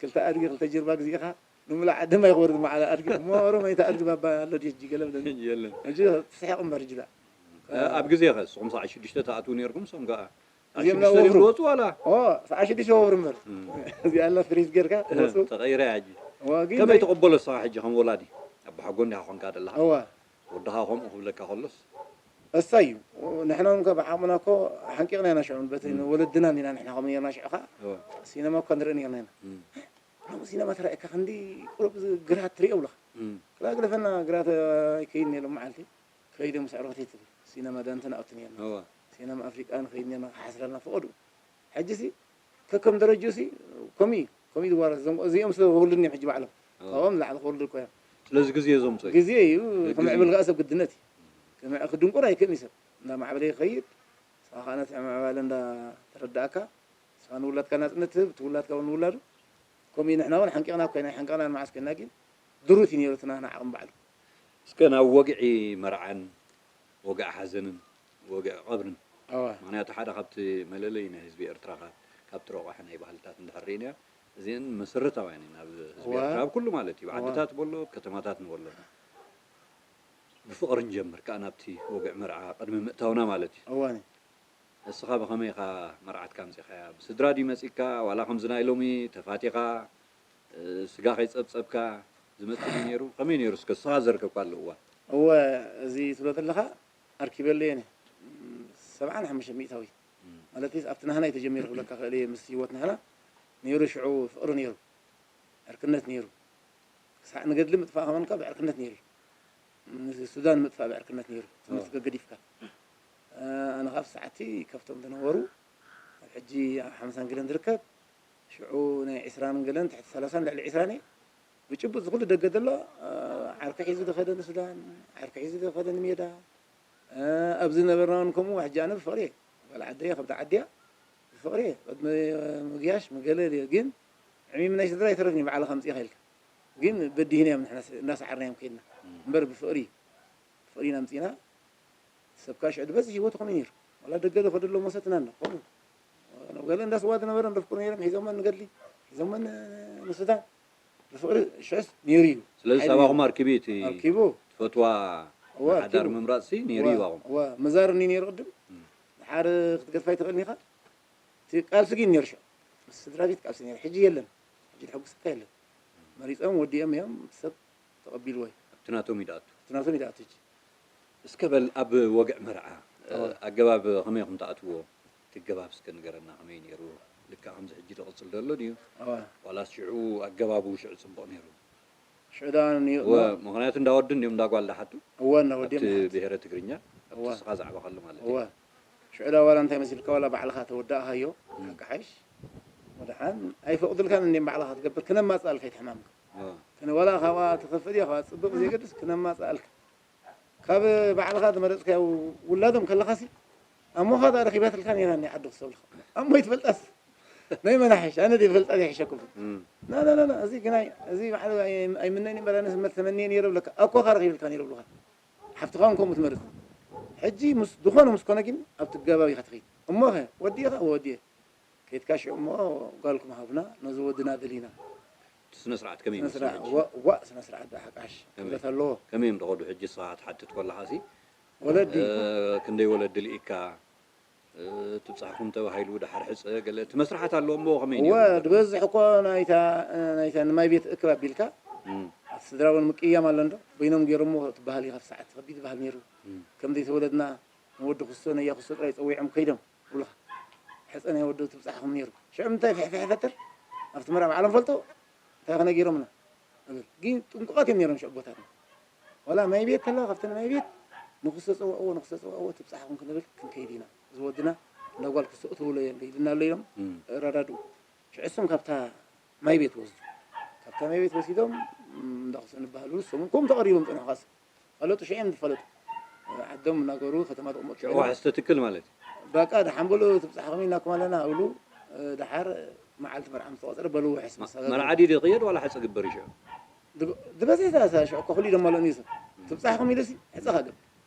ክልተ ኣድጊ ክልተ ጅርባ ግዜ ኢኻ። ንምሉእ ዓዲ ማይ ክወርድ መዓላ ኣድጊ። እሞ ኦሮሞ ኣይተ ኣድጊ ባባ ኣሎ ድዩ ሕጂ ገለ ብለኒ። የለን። ሕጂ ትስሕቕ እምበር ሕጂ ደኣ። እ፣ ኣብ ግዜ ኸ ንስኹም ሰዓት ሽዱሽተ ትኣትዉ ነይርኩም፣ እሶም ከኣ ሰዓት እዚኦም ሽዱሽተ ና ድዮም ወፍሩ። ዝወፁ ዋላ? ኦ፣ ሰዓት ሽዱሽተ ወፍሩ እምበር። እም። እዚኣ ኣላ ፍሪዝ ጌርካ እ፣ ወፁ። ተቐይረ እያ ሕጂ። እዋ፣ ግን ከመይ ናይ ትቕበሎ ንስኻ ሕጂ ከም ወላዲ? ኣቦሓጎ እንዲኻ ኾንካ ዘለኻ። እዋ። ወድኻ ከምኡ ክብለካ ከሎስ? እሳይ እዩ። ንሕና እውን ከ ብዓቕምና እኮ ሓንቂቕና ኢና ሽዑ። በቲ እም። ወለድና እንዲና ንሕና ከምኡ ኔርና ሽዑ ኸዓ። እዋ። ሲነማ እኳ ንርኢ ኔርና ኢና። እም። ሎሚ ሲነማ ተራእየካ ክንዲ ቁሩብ ዝ-፣ ግራት ትሪኦ ብለኻ። እም። ክላ ግደፈና ግራት ኣይከይድን እየ ሎም መዓልቲ። ከይደ ምስ ኣዕሩኽተይ ትብል። ሲነማ ዳንተን ኣቱ ኔርና። እዋ። ሲነማ ኣፍሪቃ ንኸይድ ኔርና ክሓስረልና ፈቐዱ። ሕጂሲ ከከም ደረጅኡሲ ከምኡ እዩ። ከምኡ እዩ ዝዋረስ። እዞም እዚኦም ስለ ዝወልድኒ እዮም ሕጂ ባዕሎም። እዋ። ካብኦም ንላዕሊ ክወልዱ እኮ እዮም። ስለዚ ግዜ እዞም ጸ-፣ ግዜ እዩ። ግዜ። ክምዕብል ከኣ ሰብ ግድነት እዩ። ክምዕ-፣ ክድንቁር ኣይክእልን እዩ ሰብ። እንዳማዕበለ ይኸይድ። ንስኻ ከኣ ነቲ ምዕባለ እንዳተረዳእካ ንስኻ ንውላድካ ናጽነት ትህብ፣ እቲ ውላድካ እውን ንውላዱ። ከምኡ ንሕና እውን ሓንቂቕና እኮ ኢና፣ ሓንቂቕና ንመዓስ ኮይና፣ ግን ድሩት እዩ ነይሩ እቲ ናህና ዓቕሚ ባዕሉ። እስከ ናብ ወግዒ መርዓን ወግዒ ሓዘንን ወግዒ ቀብርን። እዋ። ምኽንያቱ ሓደ ካብቲ መለለዪ ናይ ህዝቢ ኤርትራ ካብ፣ ካብቲ ረቋሒ ናይ ባህልታት እንድሕር ርኢናዮ፣ እዚአን መሰረታውያን እየን ኣብ ህዝቢ እዋ። ኤርትራ፣ ኣብ ኩሉ ማለት እዩ፣ ኣብ እዋ። ዓድታት በሎ፣ ኣብ ከተማታት ንበሎ። ብፍቕሪ ንጀምር ከኣ ናብቲ ወግዒ መርዓ ቅድሚ ምእታውና ማለት እዩ። እዋኒ። እስኻ ብኸመይ ኢኻ መርዓትካ ኣምጺኻያ? ብስድራ ድዩ መጺካ? ዋላ ከምዚ ናይ ሎሚ ተፋቲኻ፣ እ፣ ስጋ ከይጸብጸብካ ዝመጽእ ድዩ ነይሩ? ከመይ ነይሩ እስከ እስኻ ዘርከብካሉ እዋን? እወ፣ እዚ ትብሎ ዘለኻ ኣርኪበለይ እየ። ሰብዓን ሓሙሽተ ሚእታዊ። እም። ማለት ኣብቲ ናህና እዩ ተጀሚሩ ክብለካ ክእል እየ። ምስ ህይወት ናህና ነይሩ ሽዑ ፍቕሪ ነይሩ። ዕርክነት ነይሩ። ክሳዕ ንገድሊ ምጥፋእ ከመንካ ብዕርክነት ነይሩ። ንሱዳን ምጥፋእ ብዕርክነት ነይሩ። ትምህርቲ ኦ። ገገዲፍካ። እ፣ ኣነ ካብ ሰዓቲ ከፍቶም ዝነበሩ ኣብ ሕጂ ኣብ ሓምሳን ገለን ዝርከብ ሽዑ ናይ ዕስራን ገለን ትሕቲ ሰላሳን ልዕሊ ዕስራን እየ። ብጭቡጥ ዝኹሉ ደገ ዘሎ፣ እ፣ ዓርኪ ሒዙ ዝኸደ ንሱዳን፣ ዓርኪ ሒዙ ዝኸደ ንሜዳ፣ እ፣ ኣብ ዝነበርና እውን ከምኡ ሕጂ ኣነ ብፍቕሪ እየ። ጓል ዓደይ እየ፣ ከብዲ ዓዲ እያ። ብፍቕሪ እየ። ቅድሚ ምግያሽ፣ ምግለ ኢለ ግን ዕሚም ናይ ስድራ ኣይተረፍን እዩ፣ ባዕልኻ ኣምጺእኻ ኢልካ። ግን በዲህና እዮም ንሕና ስ-፣ እንዳሰዓርና እዮም ከይድና። እም። እምበር ብፍቕሪ፣ ብፍቕሪ ኢና ኣምጺእና። ሰብካ ሽዑ ዝበዝሕ ህይወቱ ከምኡ ነይሩ። ዋላ ደገ ዝኸደሎም መሰትና ኣሎ። ከምኡ። ገለ እንዳ ስዋ ዝነበረ እንደፍቅሩ ነይሮም፣ ሒዞመን ንገድሊ፣ ሒዞመን ንሱዳን። ብፍቕሪ ሽዑስ ነይሩ እዩ። ስለዚ ሓይሊ ሳባኹም ነይሩ። ኣርኪቡ እቲ ኣርኪቡ። ትፈትዋ እዋ፣ ንሓዳር ኣርኪቡ። ምምራጽሲ ነይሩ እዋ፣ እዩ ባኹም። እዋ፣ መዛር እኒ ነይሩ ቅድም። እም። ድሓር ክትገድፋ ኣይትኽእልን ኢኻ። እቲ ቃልሲ ግን ነይሩ ሽዑ። ምስ ስድራ ቤት ቃልሲ ነይሩ። ሕጂ የለን። ሕጂ ተሐጉስካ የለን። መሪጾም ወዲኦም እዮም፣ ሰብ ተቐቢልዎ እዩ። ኣብቲ ናቶም እዩ ዝኣቱ። ኣብቲ ናቶም እዩ ዝኣቱ ሕጂ። እስከ በል ኣብ ወግዒ መርዓ፣ እ፣ እዋ። ኣገባብ ከመይ ኢኹም ትኣትዎ? እቲ ኣገባብ እስከ ንገረና፣ ከመይ ነይሩ? ልክዕ ከምዚ ሕጂ ዝቕጽል ዘሎ ድዩ? እዋ። ዋላስ ሽዑ ኣገባቡ ሽዑ ጽቡቕ ነይሩ? ሽዑ ደኣ ን-፣ እወ፣ ን-፣ ምኽንያቱ እንዳ ወዲ እንድዮም እንዳ ጓል ዝሓቱ? እወ፣ እንዳ ወዲ ኣብቲ እዮም ዝሓቱ። ብሄረ ትግርኛ፣ ኣብቲ እወ። ንስኻ ዘዕበኻሉ ማለት እዩ። እወ። ሽዑ ደኣ ዋላ እንታይ መሲልካ፣ ዋላ ባዕልኻ ተወዳእካዮ፣ እም። ሓቂ ሓይሽ፣ ወድሓን ኣይፈቕዱልካን እንድዮም ባዕልኻ ትገብር፣ ክነማጽኣልካ ኣይትሕማምካ። እወ። ክነ-፣ ዋላ ካብኣ ትኸፍእ ድያ፣ ካብኣ ትጽብቕ ብዘየገድስ፣ ክነማጽኣልካ። ካብ ባዕልኻ ዝመረጽካዮ ውላዶም ከለኻሲ፣ ኣሞኻ ደኣ ረኺባትልካ ነይራ እኒኣ ዓዲ ክሰብልካ። ኣሞ ይትፈልጣስ። ናይ መን ይሓይሽ? ኣነ ድየ ዝፈልጣ ዘይሕሸኩም? እም። ና፣ ና፣ ና፣ ና፣ እዚ ግናይ፣ እዚ ባዕሉ ኣይ-፣ ኣይምነን እምበር ኣነስ መል ተመንየ ነይረ ብለካ። ኣኮኻ ረኺብልካ ነይረ ብሉኻ። ሓፍትኻ እውን ከምኡ ትመርጽ። ሕጂ ምስ፣ ዝኾነ ምስ ኮነ ግን ኣብቲ ኣገባብ ኢኻ ትኸይድ። እሞ ኸ ወዲኻ ወዲየ ከይድካ ሽዑ እሞ ጓልኩም ሃቡና ነዚ ወድና ደሊና። እቲ ስነ ስርዓት ከመይ ይመስል ሕጂ? ዋእ ስነ ስርዓት ዶ ሓቃሽ ክብለት ኣለዎ። ከመይ እዮም ዝኸዱ ሕጂ ንስኻ ክትሓትት ከለኻ ሲ ወለዲ ክንደይ ወለዲ ልኢካ ትብፃሕኩም ተባሂሉ ድሓር ሕፀ ገለ እቲ መስርሓት ኣለዎ እሞ ከመይ እወ ዝበዝሕ እኮ ናይታ ናይታ ንማይ ቤት እክብ ኣቢልካ ስድራ እውን ምቅያም ኣሎ እንዶ በይኖም ገይሮሞ ትበሃል ኢኻ ሰዓት ከቢድ ትበሃል ነይሩ ከም ዘይተወለድና ንወዲ ክሶ ነያ ክሶ ጥራይ ፀዊዖም ከይዶም ይብሉኻ ሕፀ ናይ ወዲ ትብፃሕኹም ነይሩ ሽዑ ምንታይ ፍሕፍሕ ይፈጥር ኣብቲ መርዓ ባዕሎም ፈልጦ እንታይ ከነጊሮምና እብል ግን ጥንቁቓት እዮም ነይሮም ሽዑ ኣቦታትና ዋላ ማይ ቤት ተለዋ ካብተን ማይ ቤት ንክሶ ፀውዕዎ ንክሶ ፀውዕዎ ትብፃሕኹም ክንብል ክንከይድ ኢና እዚ ወድና እንዳ ጓል ክሶ እትብሎ የለ ኢልና ኣሎ ኢሎም ረዳድኡ ሽዑ እሶም ካብታ ማይ ቤት ወስዱ ካብታ ማይ ቤት ወሲዶም እንዳ ክሶ ንባህሉ እሶም እውን ከምኡ ተቐሪቦም ፀንሑ ካስ ፈለጡ ሽዑ እዮም ዝፈለጡ ዓዶም እናገሩ ከተማ ተቕመጡ ሽዑ ዋሕስ ተትክል ማለት እዩ በቃ ደሓን በሉ ትብፃሕኹም ኢልናኩም ኣለና እብሉ ደሓር መዓልቲ መርዓ ምስ ተቆፀረ በሉ ውሕስ መሳጋገሩ መርዓ ድዩ ዝኽየድ ዋላ ሕፀ ግበር እዩ ሽዑ ዝበዝሕ እዛ ሽዑ እኮ ኩሉ ደማሎን እዩ ሰብ ትብፃሕኹም ኢሉሲ ሕፀ ካገብ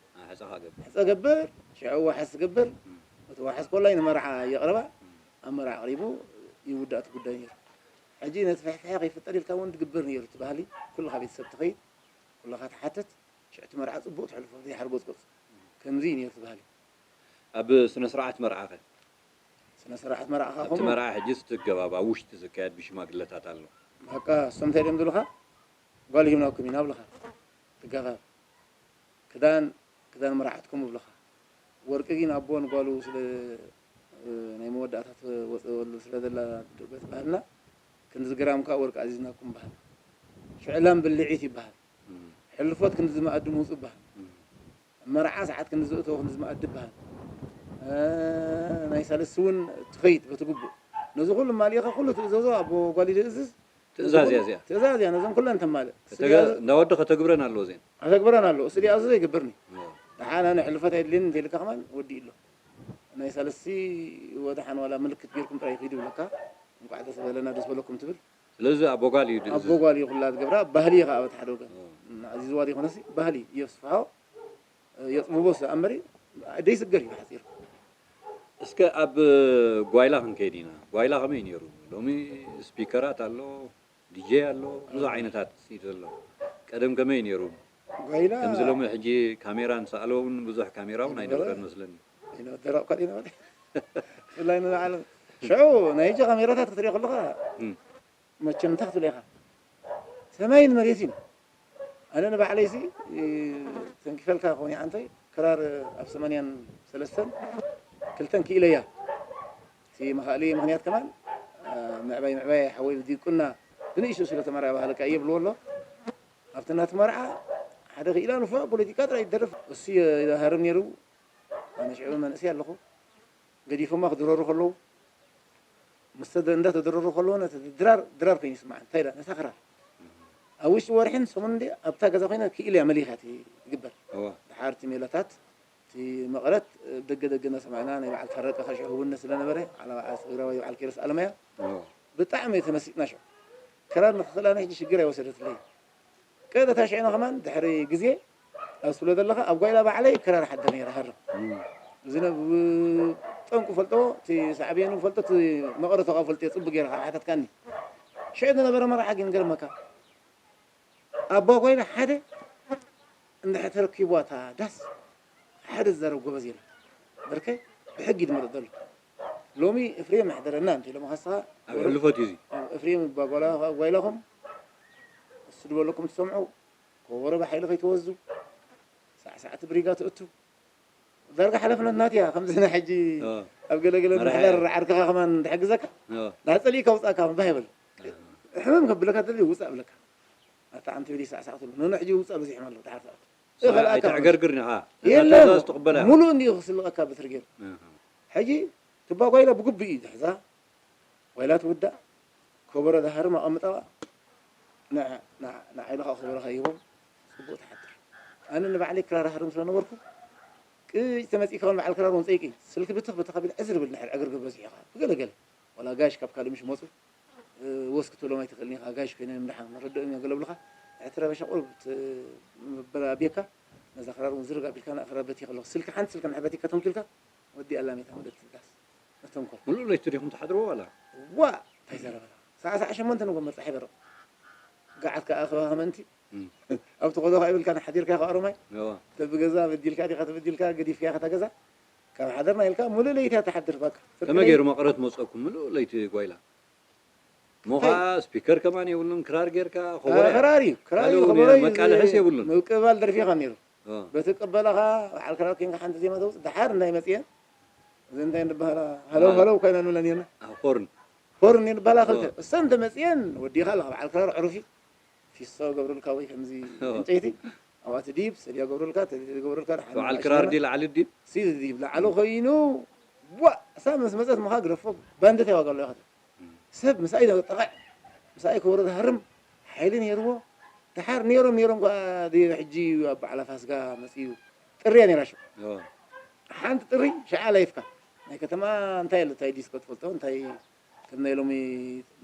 ሕፀ ካገብ ሕፀ ገብር ሽዑ ዋሕስ ትገብር እቲ ዋሕስ ኮላይ ንመርዓ የቕርባ ኣብ መርዓ ኣቕሪቡ ይውዳእ እቲ ጉዳይ ነይሩ ሕጂ ነቲ ፍሕፍሐ ከይፍጠር ኢልካ እውን ትግብር ነይሩ እቲ ባህሊ ኩልኻ ቤተሰብ ትኸይድ ኩልኻ ትሓትት ሽዕቲ መርዓ ጽቡቕ ትሕልፎ ዘይሓርጎጽጎጽ ከምዚ እዩ ነይሩ እቲ ባህሊ ኣብ ስነ ስርዓት መርዓ ኸ ስነ ስርዓት መርዓ ኸ ኣብቲ ከምኡ መርዓ ሕጂ ዝትገባብ ኣብ ውሽጢ ዝካየድ ብሽማግለታት ኣሎ በቃ እሶም እንታይ ድዮም ዝብሉኻ ጓል ሂብናኩም ኢና ብሉኻ ትጋባብ ክዳን ክዳን መርዓትኩም ይብሉኻ ወርቂ ግን ኣቦ ንጓሉ ስለ ናይ መወዳእታ ትወፅእ ወሉ ስለ ዘላ በቲ ባህልና ክንዚ ግራም ከዓ ወርቂ ኣዚዝናኩም ይበሃል ሽዕላም ብልዒት ይበሃል ሕልፎት ክንዚ መኣዲ ምውፁ ይበሃል መርዓ ሰዓት ክንዚ ዝእተው ክንዚ መኣዲ ይበሃል ናይ ሳልስቲ እውን ትኸይድ በቲ ግቡእ ነዚ ኩሉ ማሊእኻ ኩሉ ትእዘዞ ኣቦ ጓል ይእዝዝ ትእዛዝ እያ እዚኣ ትእዛዝ እያ ነዞም ኩለን ተማልእ እንዳ ወዲ ከተግብረን ኣለዎ እዚአን ኣተግብረን ኣለዎ እሱ ዲኣ እሱ ዘይገብርኒ ደሓና ናይ ሕልፈት ኣይድልየኒ እንተይልካ ከማን ወዲእ ኣሎ ናይ ሳልስቲ ወደሓን ዋላ ምልክት ጌርኩም ጥራይ ኪዱ ይብለካ እንቋዕ ደስ በለና ደስ በለኩም ትብል ስለዚ ኣቦ ጓል እዩ ድእዝዝ ኣቦ ጓል እዩ ኩላ ዝገብራ ባህሊ እዩ ከዓ በቲ ሓደ ወገን ኣዚዝዋ ዘይኮነሲ ባህሊ የስፍሖ የፅብቦ ስኣ እምበሪ ደይስገር እዩ ብሓፂሩ እስከ ኣብ ጓይላ ክንከይድ ኢና ጓይላ ከመይ ነይሩ ሎሚ ስፒከራት ኣሎ ዲጄ ኣሎ ብዙሕ ዓይነታት እዩ ዘሎ ቀደም ከመይ ነይሩ ጓይላ ከምዚ ሎሚ ሕጂ ካሜራ ንሰኣሎ እውን ብዙሕ ካሜራ እውን ኣይነበረን መስለኒ ደረቕ ኳል ይነበረ ብፍላይ ንባዕሉ ሽዑ ናይ ሕጂ ካሜራታት ክትሪኦ ከለካ መቸም እንታይ ክትብል ኢኻ ሰማይን መሬትን ኣነ ንባዕለይሲ ተንኪፈልካ ክኾን ይዓንተይ ክራር ኣብ ሰማንያን ሰለስተን ክልተን ክኢለያ እቲ መኻእሊ ምኽንያት ከማን ምዕባይ ምዕባይ ሓወይ ብዲቁና ብንእሽቶ ስለ ተመርዓ ባህልካ እየ ብልዎ ኣሎ ኣብቲ ናቲ መርዓ ሓደ ክኢላ ንፉዕ ፖለቲካ ጥራይ ይደርፍ እሱ ይሃርም ነይሩ ኣነ ሽዑ መንእሰይ ኣለኹ ገዲፎማ ክድረሩ ከለዉ ምስ እንዳተደረሩ ከለዉ ነቲ ድራር ድራር ኮይኑ ይስማዕ እንታይ ኢላ ነታ ክራር ኣብ ውሽጢ ወርሕን ሰሙን እንዲ ኣብታ ገዛ ኮይና ክኢል እያ መሊኻ እቲ ዝግበር ድሓር እቲ ሜላታት እቲ መቐረት ደገ ደገ እናሰማዕና ናይ በዓል ታረቀ ከሽዑ ህውነት ስለነበረ ዓላ በዓል ትግራዋይ በዓል ኪሮስ ኣለማያ ብጣዕሚ ተመሲጥና ሽዑ ክራር ንክኽእላ ሕጂ ሽግር ኣይወሰደትለይ ቀደታ ሽዕና ከማን ድሕሪ ግዜ ኣብ ስለ ዘለኻ ኣብ ጓይላ ባዕለይ ክራር ሓድር ነይረ ሃርም ዝነብ ጠንቁ ፈልጦ እቲ ሳዕቤኑ ፈልጦ እቲ መቐረቶ ካብ ፈልጦ ፅቡቅ ገይረ ካብ ሓተትካኒ ሽዑ ዝነበረ መራሓ ግን ገርመካ ኣባ ጓይላ ሓደ እንድሕር ተረኪቧ እታ ዳስ ሓደ ዝዛረብ ጎበዝ የለ በርከ ብሕጊ ድመረጥ ዘሎ ሎሚ እፍሬም ኣሕደረና እንተ ኢሎም ካስኻ ኣብ ሕልፎት እዩ እፍሬም ጓይላኹም እሱ ዝበለኩም ትሰምዑ ኮቦሮ ብሓይሊ ከይትወስዱ ሳዕሳዕቲ ብሪጋ ትእቱ ዳርጋ ሓላፍነት ናትያ ከምዚ ናይ ሕጂ ኣብ ገለገለ ምሕዳር ዓርክኻ ከማን ትሕግዘካ ናፀሊእካ ውፃእካ ባህ ይበል ሕመም ከብለካ ተደልዩ ውፃእ ብለካ ኣታ ዓንቲ ብሊ ሳዕሳዕ ትብሎ ነኖ ሕጂ ውፃእ በዚሕም ኣሎ ድሓር ተኣቱ ኣይተዕገርግር ኢኻ የለን ትቕበላ ሙሉእ እንዲኡ ክስልቐካ ብትሪ ገይሩ ሕጂ ትባ ጓይላ ብግቡእ እዩ ዝሕዛ ጓይላ ትውዳእ ከበሮ ዝሃርም ኣቐምጠዋ ንዓይ ኢሉ ከዓ ከበሮኻ ይህቦም ፅቡቕ ትሓድር ኣነ ንባዕለይ ክራር ሃርም ስለነበርኩ ቅጭ ተመፂእካ እውን በዓል ክራር እውን ፀይቂ ስልኪ ብትኽ ብትኽ ቢል ዕዝር ብል ንሕር ዕግርግር በዚሑ ከዓ ብገለገለ ዋላ ጋሽ ካብ ካልእ ምሽ መፁ ወስ ክትብሎም ኣይትኽእልን ኢኻ ጋሽ ኮይነ ምድሓን መረድኦም እዮም ገለ ብልኻ ንሕቲ ረበሻ ቁሩብ መበላቤካ ነዛ ክራር እውን ዝርግ ኣቢልካ ንኣፈራ በቲ ከለኹ ስልኪ ሓንቲ ስልኪ ንሕበቲካ ተምኪልካ ወዲ ኣላሚታ ወደት ጋስ መተንኮል ሙሉእ ለይቲ ዲኹም ትሓድርዎ ዋላ? ዋ እንታይ ዘረበና ሰዓ ሰዓ ሸሞንተ ንጎ መጻሒ በረቕ ጋዓት ከኣ ከባኻ መንቲ ኣብቲ ቆዶ ከይብልካ ሓዲርካ ከኣሮማይ እዋ ተብገዛ በዲልካ ዲኻ ተበዲልካ ገዲፍካ ከታ ገዛ ካብ ሓደርና ኢልካ ሙሉእ ለይቲ ትሓድር በቃ ከመይ ገይሩ መቐረት መፀኩም ሙሉእ ለይቲ ጓይላ? ሞኻ ስፒከር ከማን የብሉን ክራር ጌርካ ኸቦሮ እያ። ክራር እዩ ክራር እዩ ካልእ እውን ኸቦሮ እዩ መቃለሕስ የብሉን። ምቅባል ደርፊኻ ነይሩ ኦ፣ በቲ ቀበላኻ በዓል ክራር ኮንካ ሓንቲ ዜማ ተውፅእ ደሓር እንታይ መፅየን እዚ እንታይ ንበሃላ ሃለው ሃለው ኮይና ንብለን እየና ኣብ ሆርን ሆርን ንበሃላ ክልተ እሰን ተመፅየን ወዲኻ ኣለኻ በዓል ክራር ዕሩፊ ፊሶ ገብሩልካ ወይ ከምዚ ዕንጨይቲ ኣብኣቲ ዲብ ሰድያ ገብሩልካ ተገብሩልካ ደሓር በዓል ክራር ዲ ላዕሊ ዲ ሲ ዲብ ላዕሊ ኮይኑ ዋ እሳ ምስ መፀት ምኻ ግደፎ ባንዲ ተዋጋሎ ኢኻ ሰብ ምሳይ ጠቕዕ ምሳይ ክወርድ ሃርም ሓይሊ ነይርዎ ደሓር ነይሮም ነይሮም ኳ ሕጂ ኣብ በዓላ ፋስጋ መፅዩ ጥርያ ነይራ ሽዑ ሓንቲ ጥሪ ሸዓ ላይፍካ ናይ ከተማ እንታይ ኣሎ እንታይ ዲስኮ ትፈልጦ እንታይ ከም ናይ ሎሚ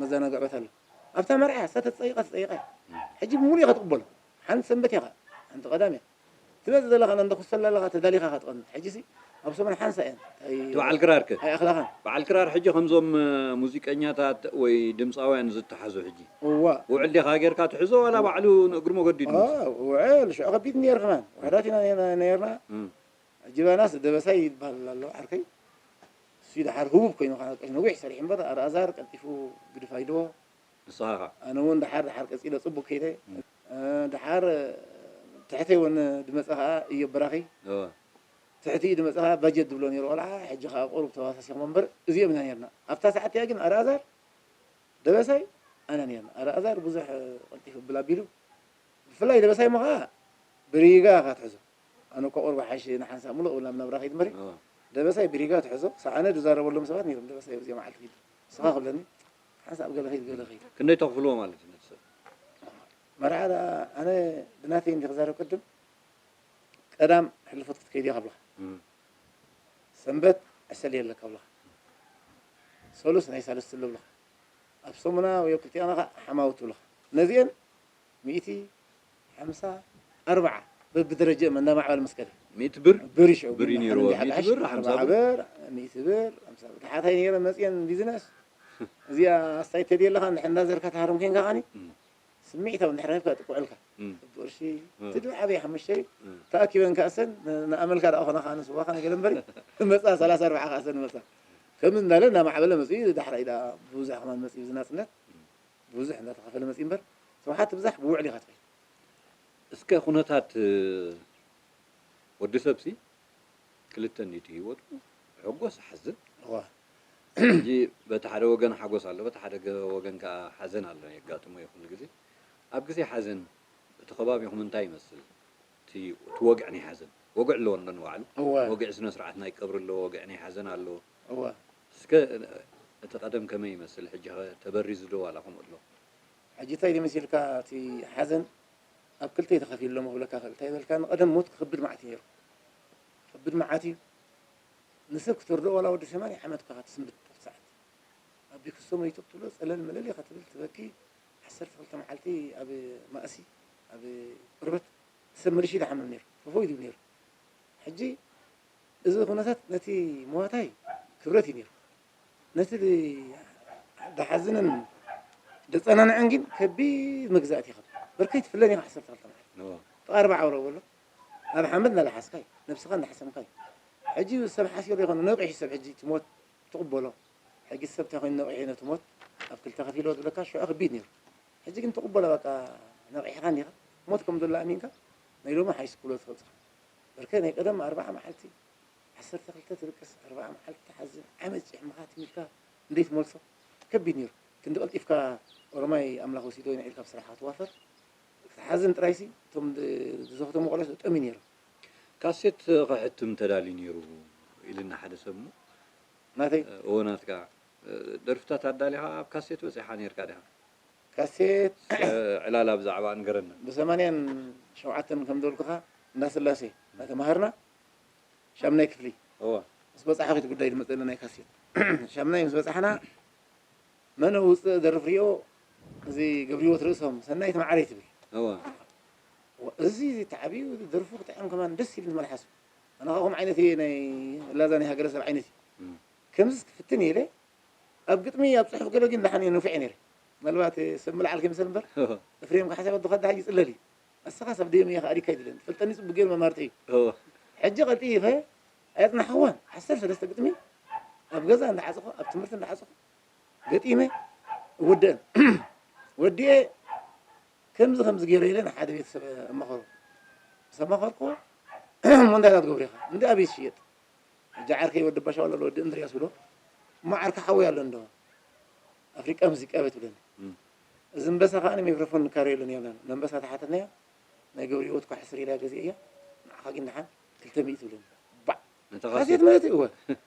መዘናግዕበት ኣሎ ኣብታ መርዓ እሳ ተፀይቐ ተፀይቐ ሕጂ ብሙሉ ኢኻ ትቕበሎ ሓንቲ ሰንበት ኢኻ ሓንቲ ቀዳም እያ ትመፅእ ዘለኻ እንዳ ኩሰላ ኣለኻ ተዳሊኻ ኢኻ ትቐንት ሕጂ ሲ ኣብ ሰሙን ሓንሳ እየን እንታይ በዓል ክራር ከ ኣይኣኽላኻን በዓል ክራር ሕጂ ከምዞም ሙዚቀኛታት ወይ ድምፃውያን ዝተሓዙ ሕጂ እዋ ውዕል ዲኻ ጌርካ ትሕዞ ዋላ ባዕሉ ንእግሪ መገዲ ድምፅ ውዕል ሽዑ ከቢድ ነይር ከማን ውሕዳት ኢና ነርና ጅባናስ ደበሳይ ይበሃል ኣሎ ዓርከይ እሱ ደሓር ህቡብ ኮይኑ ከዓ ቀሽ ነዊሕ ሰሪሕ እምበር ኣልኣዛር ቀልጢፉ ግድፍ ኣይልዎ ንስኻ ኢኻ ኣነ እውን ደሓር ደሓር ቀፂለ ፅቡቅ ከይደ ደሓር ትሕተይ እውን ድመፀ ከዓ እዮ በራኺ እወ። ትሕቲ ድመፀ ከዓ በጀት ድብሎ ነይሩ ቆልዓ ሕጂ ከዓ ቁሩብ ተዋሳሲኹም እምበር እዚኦም ኢና ነርና ኣብታ ሰዓት እያ ግን ኣልኣዛር ደበሳይ ኣነ ነርና ኣልኣዛር ብዙሕ ቀልጢፉ ብል ኣቢሉ ብፍላይ ደበሳይ እሞ ከዓ ብሪጋ ኢኻ ትሕዞ ኣነ እኮ ቁሩብ ሓይሽ ንሓንሳእ ሙሉእ ናብ ናብራ ከይድ እምበሪ እወ። ደበሳይ ብሪጋ ትሕዞ ሰኣነ ዝዛረበሎም ሰባት ነይሮም ደበሳይ ብዚኣ መዓልቲ ኪድ ንስኻ ክብለኒ ሓንሳእ ኣብ ገለ ከይድ ገለ ከይድ ክንደይ ተኽፍልዎ ማለት እዩ ነቲ ሰብ መርዓ ደኣ ኣነ ብናተይ እንዲ ክዛረብ ቅድም ቀዳም ሕልፈት ክትከይድ እያ ካብልኻ እም። ሰንበት ዕሰል የለ ካብልኻ ሰሉስ ናይ ሳልስቲ ኣለብልኻ ኣብ ሰሙና ወይ ኣብ ክልቲኣና ከዓ ሓማውት ትብልኻ ነዚአን ሚእቲ ሓምሳ ኣርብዓ በብደረጃኦም እንዳማዕበለ ምስ ከደ ሚእቲ ብር ብር ሽዑ ብር እዩ ግን ነይርዎ። ሓደ ሚእቲ ሓድሽ ብር፣ ሓምሳ ኣርብዓ ብር። ብር ሚእቲ ብር ሓምሳ ብር ተሓታይ ነይረ መፅየን ቢዝነስ እዚኣ ኣስታይ ተድየ ኣለኻ እንድሕር እንዳዘርካ ትሃርም ኮንካ ከዓኒ እም። ስምዒታዊ እንድሕር ሂብካ ጥቁዕልካ እም። ቅርሺ እም። እቲ ዓበይ ሓሙሽተ እዩ እም። ተኣኪበን ከኣሰን ንኣመልካ ደኣ ኾነ ከዓ ንስዋ ከነገለ እምበሪ መፃ ሰላሳ ኣርብዓ ከኣሰን መፃ ከምዚ እንዳለ እናማዕበለ መፅኡ ዳሕራይ ደኣ ብዙሕ ከማን መፅኡ ብዝናፅነት ብዙሕ እንዳተኸፈለ መፅኡ እምበር ስብሓት ትብዛሕ ብውዕል ኢኻ ትኸይድ እስከ ኩነታት ወዲ ሰብሲ ክልተ እንዲቲ ህይወቱ ሕጎስ ሓዝን እዋ ሕጂ በቲ ሓደ ወገን ሓጎስ ኣሎ በቲ ሓደ ገ- ወገን ከዓ ሓዘን ኣሎ የጋጥሞ እዩ ኩሉ ግዜ ኣብ ግዜ ሓዘን እቲ ከባቢኹም እንታይ ይመስል እቲ እቲ ወግዕ ናይ ሓዘን ወግዕ ኣለዎ እንዶ ንባዕሉ እዋ ወግዕ ስነ ስርዓት ናይ ቀብሪ ኣለዎ ወግዕ ናይ ሓዘን ኣለዎ እዋ እስከ እቲ ቀደም ከመይ ይመስል ሕጂ ኸ ተበሪዙ ዶ ዋላ ከምኡ ኣሎ ሕጂ እንታይ ድመሲልካ እቲ ሓዘን ኣብ ክልተ ተኸፊሉ ሎ መብለካ ክእል እንታይ በልካ ንቐደም ሞት ክኽብድ መዓት እዩ ነይሩ ክኽብድ መዓት እዩ ንሰብ ክትርድኦ ዋላ ወዲ ሰማንያ ዓመት እኳ ትስንብት ኣብቲ ሰዓት ኣቢ ክሶ መይቱ ክትብሎ ፀለል መለል ኢኻ ትብል ትበኪ ዓሰርተ ክልተ መዓልቲ ኣብ ማእሲ ኣብ ቁርበት ሰብ መሊሹ ይሓምም ነይሩ ፈፎይ ይብል ነይሩ ሕጂ እዚ ኩነታት ነቲ መዋታይ ክብረት እዩ ነይሩ ነቲ ዝሓዝንን ዘፀናንዕን ግን ከቢድ መግዛእቲ ይኸብ በርከይ ትፍለን ኢኻ ዓሰርተ ክልተ መዓልቲ እዎ። ተቓርባ ዓውረ በሎ ናብ ሓመድ እናለሓስካ እዩ ነብስኻ እናሓሰምካ እዩ ሕጂ ሰብ ሓስዮ ዘይኮነ ነቂሑ ሰብ ሕጂ ትሞት ትቕበሎ ሕጂ ሰብ እንታይ ኮይኑ ነቂሑ ነቲ ሞት ኣብ ክልተ ከፊሎ ዝብለካ ሽዑ ከቢድ ነይሩ ሕጂ ግን ትቕበሎ በቃ ነቂሕካ እኒኻ ሞት ከም ዘሎ ኣሚንካ ናይ ሎሚ ሓይስኩሎ ትፈልፅኻ በርከ ናይ ቀደም ኣርባዓ መዓልቲ ዓሰርተ ክልተ ትድቅስ ኣርባዓ መዓልቲ ትሓዝን ዓመት ጭሕምኻ ትሚልካ እንዴት መልሶ ከቢድ ነይሩ ክንዲ ቀልጢፍካ ኦሮማይ ኣምላኽ ወሲዶ ኢና ኢልካ ብስራሕካ ትዋፈር ክትሓዝን ጥራይሲ እቶም ዝዘኽቶም ቆልዑ ጠሚ ነይሮም ካሴት ከሕትም ተዳልዩ ነይሩ ኢልና ሓደ ሰብ እሞ ናተይ እዎ ናትካ ደርፍታት ኣዳሊኻ ኣብ ካሴት በፂሓ ነርካ ዲኻ ካሴት ዕላላ ብዛዕባ ንገረና ብሰማንያን ሸውዓተን ከም ዘልኩኻ እንዳስላሴ እናተምሃርና ሻምናይ ክፍሊ እዎ ምስ በፃሕኺ እቲ ጉዳይ ዝመፀለ ናይ ካሴት ሻምናይ ምስ በፃሕና መን ውፅእ ደርፍ ሪኦ እዚ ገብሪዎት ርእሶም ሰናይት ማዓረይ ትብል እዎ እዚ ተዓብዩ ደርፉ ክጥዕም ከማን ደስ ኢሉ መልሓሱ ኣነ ኸዓ ከምኡ ዓይነት እየ፣ ናይ ላዛ ናይ ሃገረሰብ ዓይነት እዩ። እም። ከምዚ ክፍትን እየ ኢለ፣ ኣብ ግጥሚ ኣብ ጽሑፍ ገለ ግን ደሓን እየ፣ ንፉዕ እየ ነይረ። ምናልባት ሰብ ምልዓል ከይምሰል እምበር፣ እፍሬም ካሕሳይ ወዲ ኸዳ ሕጂ ይጽለል እዩ። ኣስኻ ሰብ ደዮም እየ ከኣ ዲካ ይብለኒ። ትፈልጠኒ ጽቡቅ ገይሩ መማርጺ እዩ። እወ። ሕጂ ቀልጢፈ ኣጽናሕዋን ዓሰርተ ሰለስተ ግጥሚ ኣብ ገዛ እንዳዓጸኹ፣ ኣብ ትምህርቲ እንዳዓጸኹ ገጢመ እወድአን። ወዲኤ ከምዚ ከምዚ ገይረ ኢለ ንሓደ ቤተሰብ ኣማኸሩ። ምስ ኣማኸርኩዎ፣ "እሞ እንታይ ኢኻ ትገብር ኢኻ?" "እንዲ ኣበይ ዝሽየጥ?" ሕጂ ዓርከይ ወዲ ባሻ ዋላ ወዲ እንድርያስ ብሎ፣ "እሞ ዓርኪ ሓወይ ኣሎ እንዶ፣ ኣፍሪቃ ሙዚቃ ቤት" ብለኒ። እም። እዚ እምበሳ ከኣ ሚክሮፎን ንካረየሉ ነይርና። ነምበሳ ተሓተትናዮ፣ ናይ ገብረ ህይወት ኳሕ ስሪዳ ገዚኤያ፣ ንዓኻ ግን ደሓን ክልተ ሚእቲ ትብለኒ። ባዕ! ኣንታ ካሴት ካሴት። ማለት እዩ፣ እወ።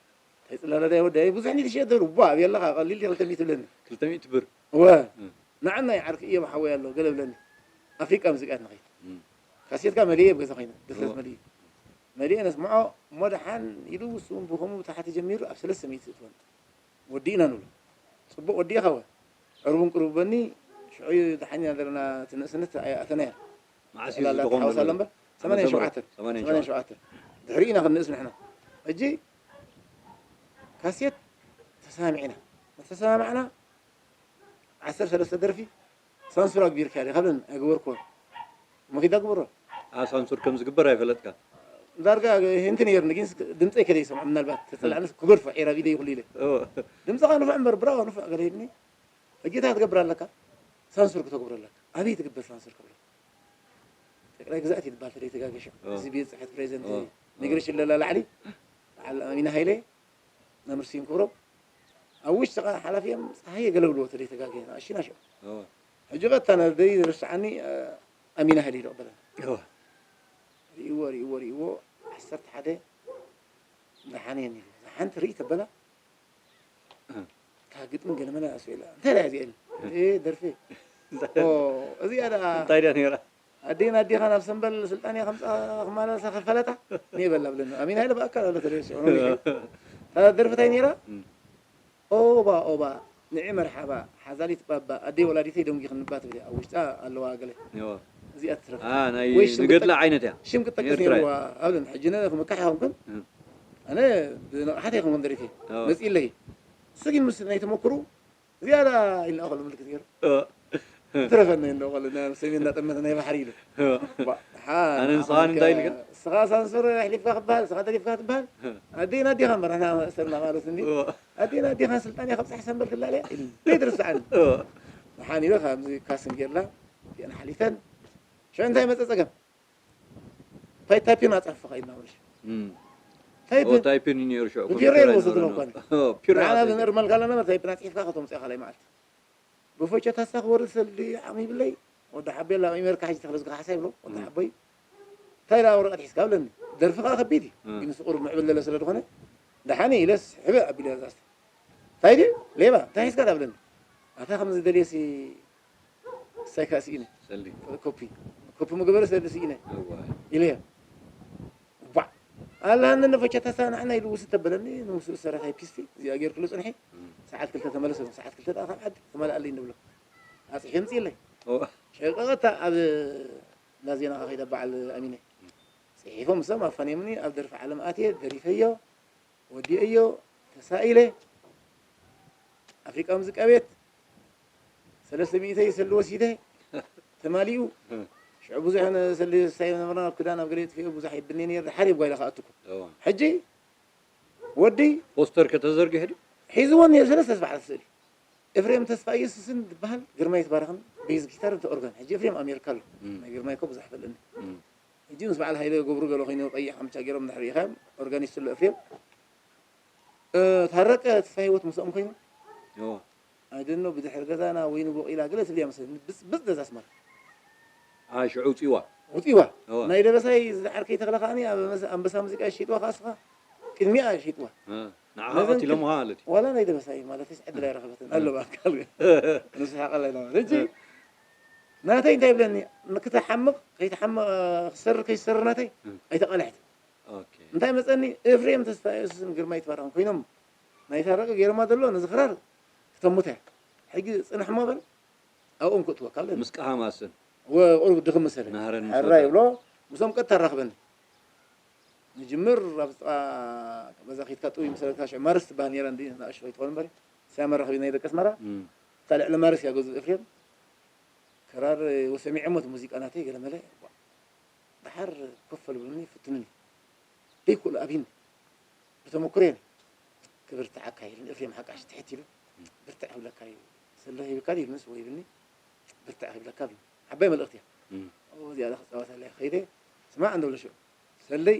እንታይ ጽላለ ዳይ ወዳይ፣ ብዙሕ እንዲ ትሸየጥ ደሩ፣ ባዕ! ኣብየለኻ፣ ቀሊል ድዩ ክልተ ሚእቲ ትብለኒ? ክልተ ሚእቲ ብር። እወ። እም። ንዓናይ ዓርኪ እዮም ሓወይ ኣሎ፣ ገለ ብለኒ። ኣፍሪቃ ሙዚቃ ንኸይድ። እም። ካሴትካ መሊኤ ኣብ ገዛ ኮይነ፣ ድፍረት እወ። መሊኤ። መሊኤ ነስምዖ፣ እሞ ደሓን ኢሉ፣ እሱ እውን ብኸምኡ ብታሕቲ ጀሚሩ፣ ኣብ ሰለስተ ሚእቲ እትወን። ወዲእና ንብሎ። ጽቡቕ ወዲእኻ ወ። ዕርቡን ቅርቡበኒ፣ ሽዑ ደሓን ኢና ዘለና፣ እቲ ንእስነት ኣይኣተናያ። መዓስ እዩ ጠቕላላ ዝኸውን ትሓውስ ኣሎ ነበር? እምበር፣ ዓመተ ሰማንያን ሸውዓተን። ምህረት? ሰማንያን ሸውዓተን። ሰማንያን ሸውዓተን። ድሕሪኡ ኢና ክንእስ ንሕና። ሕጂ ካሴት ተሰማሚዕና። ምስ ተሰማማዕና፣ ዓሰርተ ሰለስተ ደርፊ ሳንሱር ኣግቢርካ ዲኻ? ብለኒ። ኣይገበርኩዎን። እሞ ኪድ ኣግብሮ። ኣ፣ ሳንሱር ከም ዝግበር ኣይፈለጥካን? ዳርጋ ሂንት ነይርኒ፣ ግን ድምፀይ ከለ ይሰምዖ፣ ምናልባት ተፀላዕንስ ክገድፎ፣ ዒራ ቢደይ ይኹሉ ኢለ። እወ። ድምፅኻ ንፉዕ እምበር፣ ብራቮ ንፉዕ ገለ ኢልኒ። ሕጂ እንታይ ክትገብር ኣለካ? ሳንሱር ክተግብሮ ኣለካ። ኣበይ ትግበር ሳንሱር ክብሎ? ጠቅላይ ግዛእት እዩ ዝበሃል፣ ተደይ ተጋገሸ። እወ። እዚ ቤት ፅሕፈት ፕሬዚደንት እወ። ሚግሬሽን ለላ ላዕሊ፣ በዓል ኣሚን ሃይለ፣ መምህር ስዩም ክብሮም፣ ኣብ ውሽጢ ኸዓ ሓላፊኦም ፀሃየ ገለ ብልዎ፣ ተደይ ተጋገየ፣ ንኣሽቱ ናሽኦም። እወ። ሕጂ ቐጥታ ነደይ ዝርስዓኒ፣ እ፣ ኣሚን ሃይለ እዩ ዝቕበለና። እወ። ርእይዎ፣ ርእይዎ፣ ርእይዎ፣ ዓሰርተ ሓደ ደሓን እየን ኢሉ። እዛ ሓንቲ ርኢ ተበላ፣ እህ። እታ ግጥሚ ገለ መለ ኣስኢላ። እንታይ ደኣ እዚኣ ኢሉ? እ፣ ደርፊ። እንታይ ኦ፣ እዚኣ ደኣ እንታይ ድያ ነይራ? ኣዴን ኣዴኻን ኣብ ሰምበል ስልጣን እያ ከምጻ ክማለሳ ከፈለጣ። እኔ በላ ብለና። ኣሚን ሃይለ ብኣካል ኣሎ ተደርሲ፣ ኦሮሞ ይሄ። እታ ደርፊ እንታይ ነይራ? እም። ኦባ፣ ኦባ፣ ንዒ መርሓባ፣ ሓዛሊት ባባ፣ ኣደይ ወላዲተይ ደንጒኽንባ ትብል እያ። ኣብ ውሽጣ ኣለዋ ገለ። እዋ። እዚኣ ትትረፍ። ኣ፣ ናይ ወይ ሽም ንገድሊ ክጠቅ-፣ ዓይነት እያ። ሽም ክጠቅስ ንኤርትራ እያ። ነይርዋ። ኣብለን፣ ሕጂ ነ-፣ ክምካሕ ይኸውን። እም። ኣነ ብንቕሓት ኣይኮንኩን ደሪፈ። እዋ። መጺእለይ። እሱ ግን ምስ ናይ ተመክሩ ዝያዳ ኢልና ከሉ ምልክት ገይሩ። እዋ። ትረፈና እንዶ ከሉ ናብ ሰሜን እናጠመተ ናይ ባሕሪ ኢሉ። እዋ። ባ-፣ ሓ-፣ ኣነ ንስኻ ንዓኻ እንታይ ኢልካ? ንስኻ ሳንሱር ኣሕሊፍካ ክበሃል፣ ንስኻ ተሊፍካ ትበሃል። እዋ። ኣዴና ኣዴኻ እምበር፣ ንሕና መእሰርና ማለት እንዲ። እዋ። ኣዴና ኣዴኻ ስልጣን እያ ከብጽሕ ሰንበል ትላለያ ኢሉ። ዘይትርስዓኒ። እዋ። ደሓን ኢሉ ካብዚ ካስን ጌርላ፣ እቲአን ሓሊፈን። ሽዑ እንታይ መጸ ጸገም? ታይ-፣ ታይፒን ኣጻሕፍኻ ኢልና ወልሽ። እም። ታይፕ ኦ፣ ታይፕን እዩ ነይሩ ሽዑ፣ ብፒሬ ኮምፒውተር ይወስድ ኣይነበረን። ነው እኮ። ኦ፣ ፒሬ ንዓና ኣጽሒፍካ። ብንእርመልካ ኣለና፣ ታይፕን ኣጽሒፍካ ከተምጽኦ ካልኣይ መዓልቲ። ብፎቸ ታሳ ክወርድ ሰልዲ ዓቕሚ ይብለይ፣ ወዲ ሓቤላ ኣብ ኣሜሪካ ሕጂ ተኽለ ዝግሓሳ ይብሎ፣ ወዲ እም። ሓቦይ። እንታይ ኢላ ወረቐት ሒዝካ ብለኒ። ደርፊ ከኣ ከቢድ እዩ። እም። ግን ንሱ ቁሩብ ምዕብል ለለ ስለ ዝኾነ፣ ደሓን እዩ ኢለስ፣ ሕበ ኣቢለ ዛስተ። እንታይ ድዩ? ሌባ፣ እንታይ ሒዝካ ትብለኒ? ኣታ ከም ዝደልየ ሲ ሳይካ ስኢነ። ሰልዲ። ኮፒ። ኮፒ ምገበረ ሰልዲ ስኢነ። እዋይ። ኢለዮ። ባዕ። ኣላ እንደ ነፈቸታ ሳና ንዓና ኢሉ ውስድ ተበለኒ፣ ንውስድ ሰራታይ ፒስቲ፣ እዚኣ ጌርኩሉ ጽንሒ። እም። ሰዓት ክልተ ተመለሰ፣ ሰዓት ክልተ ደኣ ካብ ዓዲ ተመልኣለይ ንብሎ። ኣጽሒ ምጽኢለይ። እዋ። ሸቀቐታ ኣብ ላዜና ከይደ በዓል ኣሚነ። እም። ጽሒፎም ሰም ኣፋንዮምኒ፣ ኣብ ደርፊ ዓለም ኣትየ፣ ደሪፈዮ። ወዲኤዮ ተሳኢለ፣ ኣፍሪቃ ሙዚቃ ቤት ሰለስተ ሚእቲ ሰልዲ ወሲደ፣ ተማሊኡ። ሽዑ ብዙሕ ነ-፣ ሰልዲ ሳይ ነበርና፣ ኣብ ክዳን ኣብ ገለ የጥፍኦ፣ ብዙሕ የብልኒ ነይር፣ ድሓር እየ ጓይላ ከኣትኩ። እዋ። ሕጂ ወዲ ፖስተር ከተዘርግሕ ድዩ? ሒዝዎ ነይሩ ሰለስተ ኣርባዕተ ስእሊ። ኤፍሬም ተስፋ ኢየሱስን ዝበሃል፣ ግርማይ ይትባረኽን፣ ቤዝ ጊታር፣ እቲ ኦርጋን። ሕጂ ኤፍሬም ኣሜሪካ ኣሎ። እም። ናይ ግርማይ እኮ ብዙሕ ይፈልጥኒ። እም። ሕጂ ምስ በዓል ሃይለ ገብሩ ገለ ኮይኑ ቀይሕ ካምቻ ገይሮም እንድሕር ርኢኻዮም፣ ኦርጋኒስት ኣሎ ኤፍሬም። እ፣ ታረቀ ተስፋ ህይወት ምስኦም ኮይኑ፣ እዎ። I don't know፣ ብድሕሪ ገዛና ወይኒ ቦቂላ ገለ ትብል እያ መሰለኒ። ብጽ-፣ ብጽ ገዛ ኣስመራ። ኣይ፣ ሽዑ ውጽእዋ። ውጽእዋ። እዎ። ናይ ደበሳይ ዝዓርከይ ተኽለ ከኣኒ ኣብ መስ-፣ ኣንበሳ ሙዚቃ ይሸይጥዋ ከኣ እስኻ ቅድሚኣ ይሸይጥዋ። እ፣ ንዓኻ ነዘን ቀቲሎምኻ ክል-፣ ማለት እዩ። ዋላ ናይ ደበሳይ ማለት እዩ፣ ዕድል ኣይረኸበትን። እ። ኣሎ ብኣካል ግን። ንሱ ሓቐላይ ነው። ሕጂ እ። ናተይ እንታይ ይብለኒ? ክትሓምቕ፣ ከይትሓምቕ፣ ክሰርር፣ ከይትሰርር ናተይ እ። ኣይተቓልሕትን። ኦኬ። እንታይ መጸኒ? ኤፍሬም ተስፋየሱስን ግርማይ ይትባረኽን ኮይኖም ናይ ታረቀ ገይሮማ ዘሎ ነዚ ክራር ክተሙታ እያ። ሕጂ ጽንሕ እሞ በል፣ ኣብኦም ክእትወካ ኣለኒ። ምስ ቀሃማስን። ወ-፣ ቁሩብ ድኽም መሰለኒ። ናህረን ምስ ሕራይ ወዳ። ይብሎ፣ ምስኦም ቀጥታ ኣራኽበኒ። ንጅምር ኣብ ጥቓ ገዛ ኺድካ ጥውይ ምስ በለካ ሽዑ ማርስ ትበሃል ነይራ እንዲ ንእሽቶ ከይትኾን እምበሪ። እሳ መራኸቢ ናይ ደቂ ኣስመራ። እም። እታ ልዕሊ ማርስ እያ ገዝኡ ኤፍሬም። ክራር ወሰሚዐሞ እቲ ሙዚቃ ናተይ ገለ መለ። ደሓር ኮፍ ኣልብሉኒ፣ ፍትኑኒ። ደይክእሎ ኣብዩኒ። ብተመኩሮ እየ። ክብርትዓካ ኢሉኒ። ኤፍሬም ሓቃሽ ትሕት ኢሉ። ብርትዕ ክብለካ እዩ። ሰለ ሂብካ ድዩ ኢሉንስ ወይ ኢሉኒ። ብርትዕ ክብለካ ብሉኒ። ዓባይ መልእኽቲ እያ። እም። ኦ፣ እዚኣ ዶ ክጻወተላ እየ። ከይደ፣ ስማዕ እንዶ በለ ሽዑ። ሰለይ፣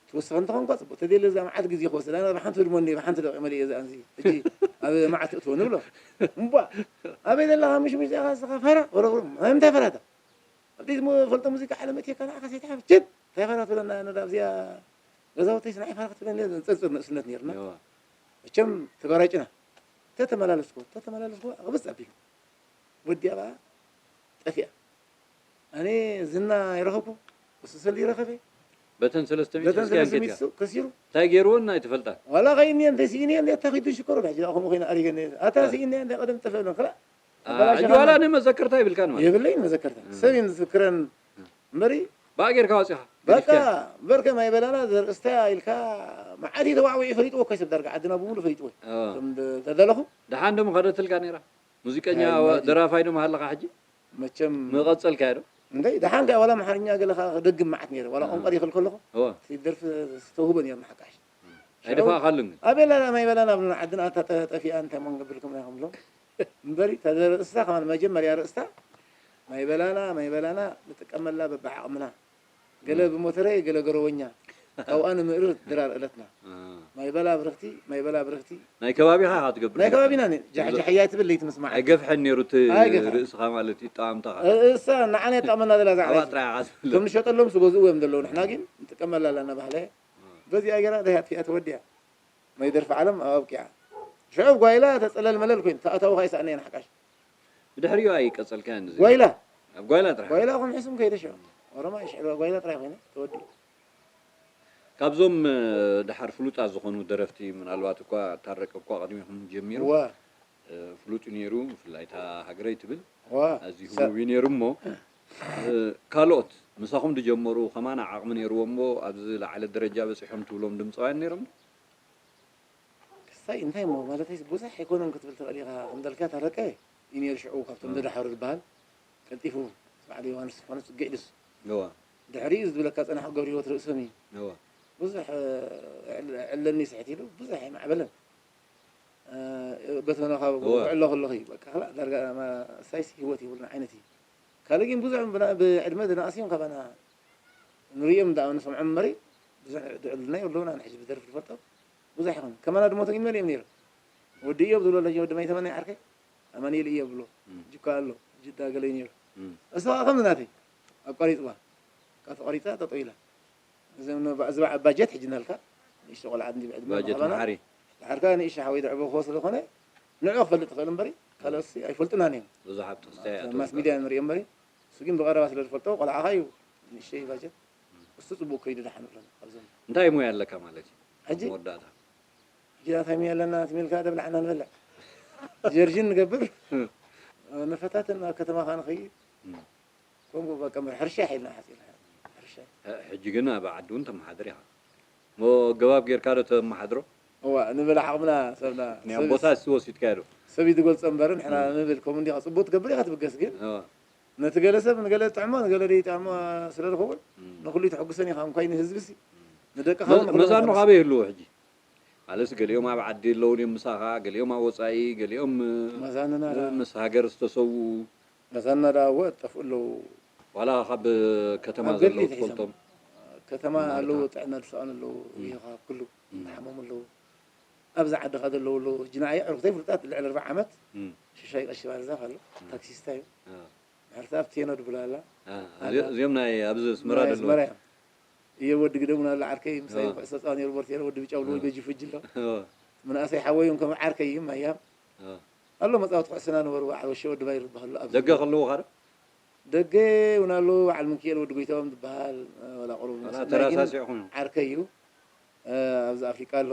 ትወስኽ እንተኾንካ ጽቡቕ። ተደልየ እዛ መዓት ግዜ ክወስድ፣ ኣነ ብሓንቲ ህድሞ እንድየ፣ ብሓንቲ ደቂቕ መሊኤ እዛ እንዚ። ሕጂ ኣብ መዓት እእትዎ ንብሎ። እምቧ፣ ኣበይ ዘለኻ ምሽ ምሽ ዲኻ ንስኻ ፋራ? ወረ፣ ወረ፣ ናይ ምንታይ ፋራ እታ? ኣብ ደይ ዝሞ-፣ ፈልጦ ሙዚቃ ዓለም እትየካ ንዓኻ ሰይትሓፍ። ችድ! እንታይ ፋራ ትብለና? ኣነ ዳ ኣብዚኣ ገዛውተይስ ንዓይ ፋራ ክትብለኒ ዘንጸርጽር ንእስነት ነይርና። እዋ። መቸም ተጋራጭና። ተተመላለስኩ፣ ተተመላለስኩ፣ ኣቕብጽ ኣቢሉ። ወዲኣ በኣ ጠፊኣ። ኣነ ዝና ይረኸብኩ፣ እሱ ሰልዲ ይረኸበ። በተን ሰለስተ ሚእቲ በተን እስኪ ሰለስተ ሚእቲ ኣንኬትካ። እሱ ከሲሩ። እንታይ ገይርዎ እና ኣይትፈልጣን? ዋላ ኸይኒ እንተ ስኢኒ እንደ ተኺዱ ሽኮር፣ ሕጂ ደኣ ከምኡ ኸይነ ኣሪገኒ። ኣታ እ። ስኢኒ እንደ ቀደም ጠፈ ብለን፣ ክላ። አ፣ ኣበላሽኻ። ሕጂ ዋላ ንመዘክርታ ይብልካን ማለት። የብለይን መዘከርታ። እ። ሰብ እዩ ዝዝክረን እ። እምበሪ። ብኣ ጌርካ ወጺኻ? በቃ፣ ገዲፍካዮ? በርከ ማይ በላና ዘርእስታ ኢልካ መዓት እዩ ተዋዕዊዑ ፈሊጥዎ እኮ እዩ ሰብ ዳርጋ ዓድና ብምሉ ፈሊጥዎ እዩ። እ። ከም ደ-፣ ተደለኹ። ደሓን ዶ ምኸደትልካ ነይራ? ሙዚቀኛ ሃይ፣ ወ-፣ ማጂ። ደራፋይ ዶ ምሃለኻ ሕጂ? መቸም ምቐጸልካዮ ዶ? እንደይ፣ ደሓን ከኣ ዋላ ኣምሓርኛ ገለ ከኣ ክደግም መዓት ነይረ። ዋላ ኣሃ። ቋንቋ ይኽእል ከለኹ፣ እወ። እቲ ደርፊ ዝተውህቦ ነይሩ ንሓቃሽ። ኣይደፋእካሉን ግን? ኣቤላ ማይ በላና ብሉና፣ ዓድና ኣታ ጠ-፣ ጠፊኣ እንታይ እሞ ንገብርልኩም ኢና ከምሎም። እምበሪ፣ እታ ርእስታ ከማን መጀመርያ ርእስታ፣ ማይ በላና፣ ማይ በላና፣ ንጥቀመላ በብዓቕምና። ገለ እ። ብሞተረይ፣ ገለ ገረወኛ። ካብኣ ንምእርር ድራር እለትና። እ። ማይ በላ ብርኽቲ፣ ማይ በላ ብርኽቲ። ናይ ከባቢኻ ኢኻ ትገብር ናይ ነርካ። ከባቢና ኒ-፣ ጃሕ-፣ ጃሕያ ትብል ለይቲ ምስማዕ። ኣይገፍሐን ነይሩ እቲ ኣይገፍሐን። ርእስኻ ማለት እዩ፣ ኣጠማምታኻ። እ-፣ እሳ ንዓና የጣመና ዘላ እዛ ኣብኣ ዓለይቲ። ጥራይ ኢኻ ትፍለጥ። እቶም ዝሸጠሎም ስገዝኡ እዮም ዘለዉ፣ ንሕና ግን ንጥቀመላ ኣለና ባህለ። እ። በዚኣ ገይራ ደህያ ኣጥፊኣ ተወዲኣ። ናይ ደርፊ ዓለም ኣብ ኣብቂዓ። ሽዑ ጓይላ ተጸለል መለል ኮይኑ፣ ተኣታዊ ካይስኣነ እየን ሓቃሽ። ብድሕሪኡ ኣይቀጸልካዮን እዚ? ጓይላ። ኣብ ጓይላ ጥራሕ? ጓይላ ከም ሕሱም ከይደ ሽዑ። ኦሮማይ ሽዕልዋ ጓይላ ጥራይ ኮይነ፣ ተወዲኡ። ካብዞም፣ እ፣ ደሓር ፍሉጣት ዝኾኑ ደረፍቲ፣ ምናልባት እኳ ታረቀ እኳ ቅድሚኹም ጀሚሩ፣ እዋ። እ፣ ፍሉጥ እዩ ነይሩ፣ ብፍላይ እታ ሃገረይ ትብል፣ እዋ። ኣዝዩ ሰ- ህቡብ እዩ ነይሩ እሞ፣ እ፣ ካልኦት ምሳኹም ዝጀመሩ ከማና ዓቕሚ ነይርዎም እሞ፣ ኣብዚ ዝለዓለ ደረጃ በጺሖም ትብሎም ድምጻውያን ነይሮም? ክሳይ እንታይ እሞ፣ ማለተይስ ብዙሕ ኣይኮኑን ክትብል ትኽእል ኢኻ። ከም እንዳልካ ታረቀ እዩ ነይሩ ሽዑ፣ ካብቶም እ። ዝደሓሩ ዝበሃል። ቀልጢፉ፣ በዓል ዮሃንስ ዝኾነ ጽጌ ኢሉስ። እዋ። ድሕሪኡ ዝብለካ ጸናሑ ገብረ ህይወት ርእሶም እዩ። እዋ። ብዙሕ፣ እ፣ ዕል-፣ ዕለኒ ስሕት ኢሉ፣ ብዙሕ ኣይማዕበለን። እ፣ በተነ ካብ እዋ። ክዕሎ ከለኹ እዩ፣ በቃ፣ ክላ-፣ ዳርጋ ማ-፣ ሳይስ ህይወት ይብሉን ዓይነት እዩ። ካልእ ግን ብዙሕ ብና-፣ ብዕድመ ዝነኣሱ እዮም ካባና። ንርእዮም ደኣ ንሰምዖም እምበሪ፣ ብዙሕ ድዕልና የብሉና ንሕጂ ብደርፊ ዝፈልጦም። ብዙሕ ይኹን። ከማና ድሞቶ ግን መሊኦም ነይሮም። ወዲ እዮብ ዝብሎ ኣለኝ፣ ወዲ ማይ ተመናይ ዓርከይ፣ ኣማኑኤል እዮብ ብሎ። እም። ጅኳ ኣሎ፣ ጅዳ ገለ እዩ ነይሩ። እም። እሱ ኸኣ ከምዚ ናተይ፣ ኣቋሪጽዋ። ካብ ተቋሪጻ ጠጠው ኢላ። እዚ ን-፣ እዚ በዓል ባጀት ሕጂ እናልካ፣ ንእሽቶ ቆልዓ እንዲ ብዕድመ ባጀት ምሃባና፣ መሓሪ። ድሓር ከኣ ንእሽቶ ሓወይ ዘዕበኽዎ ስለ ዝኾነ፣ ንዕኡ ክፈልጥ ይኽእል እምበሪ፣ ካልኦትሲ ኣይፈልጡናን እዮም። ብዙሓት ክስታይ ኣእተውካ። ማስ ሚድያ ንርእዮ እምበሪ፣ እሱ ግን ብቐረባ ስለ ዝፈልጦ፣ ቆልዓኻ እዩ፣ ንእሽተይ ባጀት። እሱ ጽቡቕ ከይዱ ደሓን ብሎና፣ ካብዞም። እንታይ ሞያ ኣለካ ማለት እዩ? ሕጂ? መወዳእታ። ሕጂ እንታይ ሞያ ኣለና ትብል ከኣ፣ ደብላዕና ንበልዕ። ጀርጂን ንገብር። እም። ንፈታተን፣ ናብ ከተማ ከኣ ንኸይድ። እም። ከምኡ በቃ፣ እምበር ሕርሻ ሒልና ሓጺርና። ሕርሻ። ሕ-፣ ሕጂ ግን ኣብ ዓዲ እውን ተመሓድር ኢኻ። እሞ ኣገባብ ጌርካ ዶ ተመሓድሮ? እዋ፣ ንብል ዓቕምና ሰብና። ናይ ሰብ ኣቦታት እስቲ ወሲድካዮ ዶ? ሰብ እዩ ዝገልጾ እምበር፣ ንሕና እም። ንብል፣ ከምኡ እንዲኻ ጽቡቕ ትገብር ኢኻ ትብገስ፣ ግን እዋ። ነቲ ገለ ሰብ ንገለ ዝጥዕሞ፣ ንገለ ዘይጥዕሞ ስለ ዝኸውን፣ እም። ንኹሉ ተሐጉሰን ኢኻ፣ እንኳይ ንህዝቢ ሲ፣ እም። ንደቅኻ መዝ-፣ እውን ንኹሉ መዛኑ ተሐጉስ። ካበይ ይህልዎ ሕጂ? ማለትስ ገሊኦም ኣብ ዓዲ ኣለዉ ድዮም ምሳኻ፣ ገሊኦም ኣብ ወጻኢ፣ ገሊኦም፣ እ፣ መዛንና እ፣ ዳ-፣ ምስ ሃገር ዝተሰውኡ። መዛንና ደኣ እወ ጠፍኡ ኣለዉ። ዋላ ካብ ከተማ ኣብ ዘለዉ ገድሊ ተሒዞም። ትፈልጦም? ከተማ መማርታ። ኣለዉ፣ ጥዕና ዝሰኣኑ ኣለዉ፣ እም። ይኻ ኩሉ እም። ዝሓመሙ ኣለዉ። ኣብዚ ዓድኻ ዘለዉ ኣለዉ። ሕጂ ንዓይ ዕርክተይ ፍሉጣት ልዕሊ ኣርብዓ ዓመት እም። ሽሻይ ቀሺ ባህርዛፍ ኣሎ። እም። ታክሲስታ እዩ። አ። ድሕርታ ኣብ ቴኖ ድብላ ኣላ። አ፣ ኣላ። እዚ-፣ እዚኦም ናይ ኣብዚ ኣስመራ ናይ ዘለዉ። ኣስመራ እዮም። እየ ወዲ ግደሙና ኣሎ ዓርከይ፣ ምሳይ አ። ኩዕሶ ጻወት ነይሩ፣ ቦርቴሮ ወዲ ብጫ ብሎ አ። ገጂፉ እጅ ኣሎ። አ። ምንኣሰይ ሓወይ እውን ከም ዓርከይ እዩ፣ ማያም። አ። ኣሎ መጻወቲ ኩዕሶና ነበሩ፣ በዓል ወሸ ወዲ ባይር ዝበሃሉ ኣብዚ ደገ ዘለዉ። ከለዉ ኻደ? ደገ እውን ኣሎ፣ በዓል ምንክኤል ወዲ ጎይታኦም ዝበሃል፣ ወላ ቁሩብ ዋላ ምስናይ ግን ተራሳሲዕኹም። ዓርከይ እዩ። እ፣ ኣብዚ ኣፍሪቃ ኣሎ።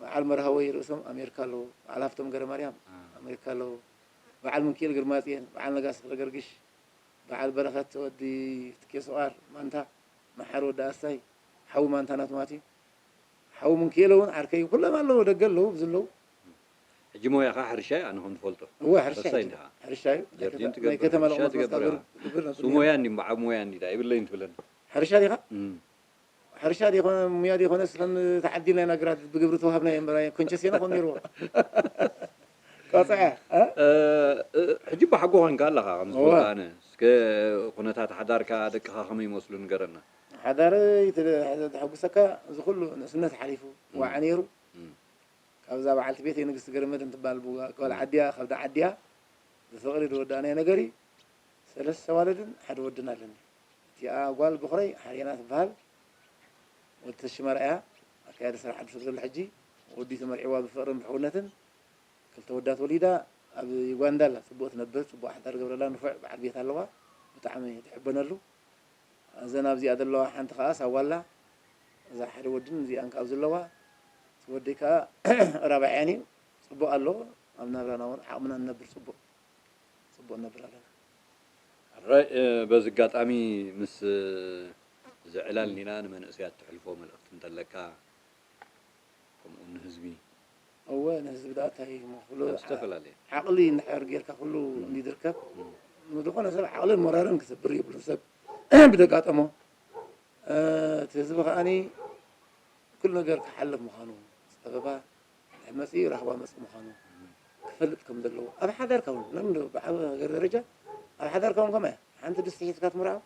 በዓል መርሃወይ ርእሶም ኣሜሪካ ኣለዉ። በዓል ሃፍቶም ገረማርያም አ። ኣሜሪካ ኣለዉ። በዓል ምንክኤል ግርማጽዮን፣ በዓል ነጋሲ ክፍለ ገርግሽ፣ በዓል በረኸት ወዲ ትኬ ስቋር፣ ማንታ፣ መሓር ወዲ ኣሳይ፣ ሓዊ ማንታ ናቱ ማለት እዩ። ሓዊ ምንክኤለ እውን ዓርከይ ኩሎም ኣለዉ፣ ደገ ኣለዉ፣ ኣብዚ ኣለዉ። ሕጂ ሞያኻ ሕርሻ እዩ፣ ኣነ ከም ዝፈልጦ። እወ፣ ሕርሻ ረሳይ እዩ። እንዲኻ። ሕርሻ እዩ። ጀርዲን ናይ ትገብር፣ ከተማ ሕርሻ ለቕመት ትገብር መስተብር ኢኻ። ሱ ሞያ እንዲ በዓል ሞያ እንዲ ዳ ይብለይን ትብለኒ። ሕርሻ ዲኻ? እም። ሕርሻ ዲኾነ ሙያ ዲኾነስ ከም ተዓዲልና ኢና ግራት ብግብሪ ተዋህብና እዮም በራ ኮንቸሴና ኾን ነይርዎ። ቆፅዐ እ? እ፣ እ፣ ሕጂ ብሓጎ ኮንካ ኣለኻ ከም እወ። ዝፈልጦ ኣነ። እስከ ኩነታት ሓዳርካ ደቅኻ ከመይ ይመስሉ ንገረና። ሓዳረይ ተደ- ተሐጉሰካ እዚ ኩሉ ንእስነት ሓሊፉ ዋዓ ነይሩ። እም። ካብዛ በዓልቲ ቤት ንግስቲ ገረመድን ትበሃል ብዋ- ጓል ዓዲያ ካብዳ ዓዲያ ብፍቕሪ ዝወዳእናዮ ነገር እዩ። ሰለስተ ዋለድን ሓደ ወድን ኣለኒ። እቲኣ ጓል ብኹረይ ሓርያና ትበሃል። ወዲ ተሽመራ እያ። ኣካያዲ ስራሕ ዓዲ ሰግደሉ ሕጂ ወዲ ተመርዒዋ ብፍቕርን ብሕውነትን ክልተ ወዳት ወሊዳ ኣብ ዩጋንዳ ኣላ። ጽቡቕ ትነብር፣ ጽቡቕ ሓዳር ገብረላ፣ ንፉዕ በዓል ቤት ኣለዋ። ብጣዕሚ ትሕበነሉ። እዘን ኣብዚኣ ዘለዋ ሓንቲ ከኣ ሳዋ ኣላ። እዛ ሓደ ወድን እዚኣን ከኣ ኣብ ዘለዋ። እቲ ወደይ ከኣ ራብዓያን እዩ። ጽቡቕ ኣሎ። ኣብ ናብራና እውን ዓቕምና ንነብር ጽቡቕ። ጽቡቕ ንነብር ኣለና። ሕራይ፣ እ፣ በዚ ኣጋጣሚ ምስ፣ እ፣ እዚ ዕላል ኒና ንመንእሰያት ትሕልፎ መልእኽቲ እንተለካ፣ ከምኡ ንህዝቢ። እወ፣ ንህዝቢ ደኣ እንታይ እዩ እሞ፣ ኩሉ ኣብ ዝተፈላለየ። ዓቕሊ እንድሕር ጌርካ ኩሉ እንዲ ዝርከብ። እም። ንዝኾነ ሰብ ዓቕልን ሞራልን ክሰብር የብሉን። ሰብ ብደጋጠሞ፣ እ፣ እቲ ህዝቢ ከኣኒ ኩሉ ነገር ክሓልፍ ምዃኑ፣ ጸበባ ድሕር መጺኡ ራህዋ መጽእ ምዃኑ ክፈልጥ ከም ዘለዎ፣ ኣብ ሓዳርካ እውን፣ ለም ብዓቢ ሃገር ደረጃ ኣብ ሓዳርካ እውን ከምኣ እያ። ሓንቲ ድስቲ ሒዝካ ትምርዖ፣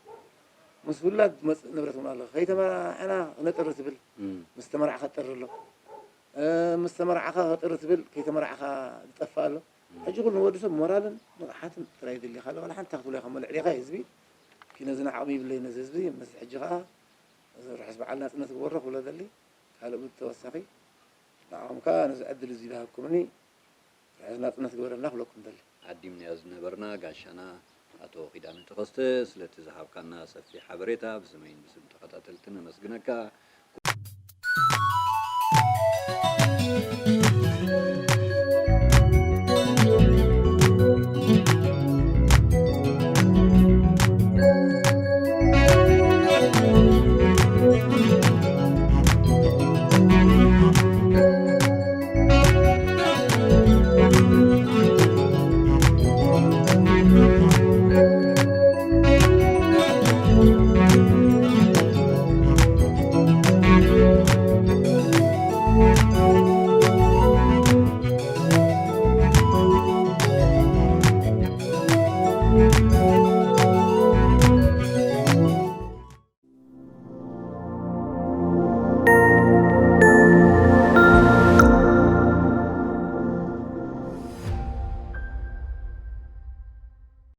ምስ ውላድ ዝመጽእ ንብረት እውን ኣሎ። ከይተመርዓዕና ክነጥሪ ትብል፣ እም። ምስ ተመርዓኻ ትጠሪ ኣሎ። እ፣ ምስ ተመርዓኻ ክጥሪ ትብል፣ ከይተመርዓኻ ዝጠፍእ ኣሎ። ሕጂ ኩሉ ንወዲ ሰብ ሞራልን ንቕሓትን ጥራይ የድልየካ ኣሎ። ዋላ ሓንቲ ክትብሎ ኢኻ፣ መልዕሊኻ ህዝቢ፣ ኪነ ዝና ዓቕሚ ይብለይ ነዚ ህዝቢ፣ ምስ ሕጂ ኸኣ እዚ ርሑስ በዓል ናጽነት ግበሮ ክብሎ ደሊ። ካልእ ብተወሳኺ ንዓኹም ከኣ ነዚ ዕድል እዚ ዝሃብኩምኒ ርሑስ ናጽነት ግበረልና ክብለኩም ደሊ። ዓዲምናዮ ዝነበርና ጋሻና ኣቶ ኪዳነ ተኸስተ፣ ስለቲ ዝሃብካና ሰፊሕ ሓበሬታ ብስመይን ብስም ተኸታተልትን ነመስግነካ።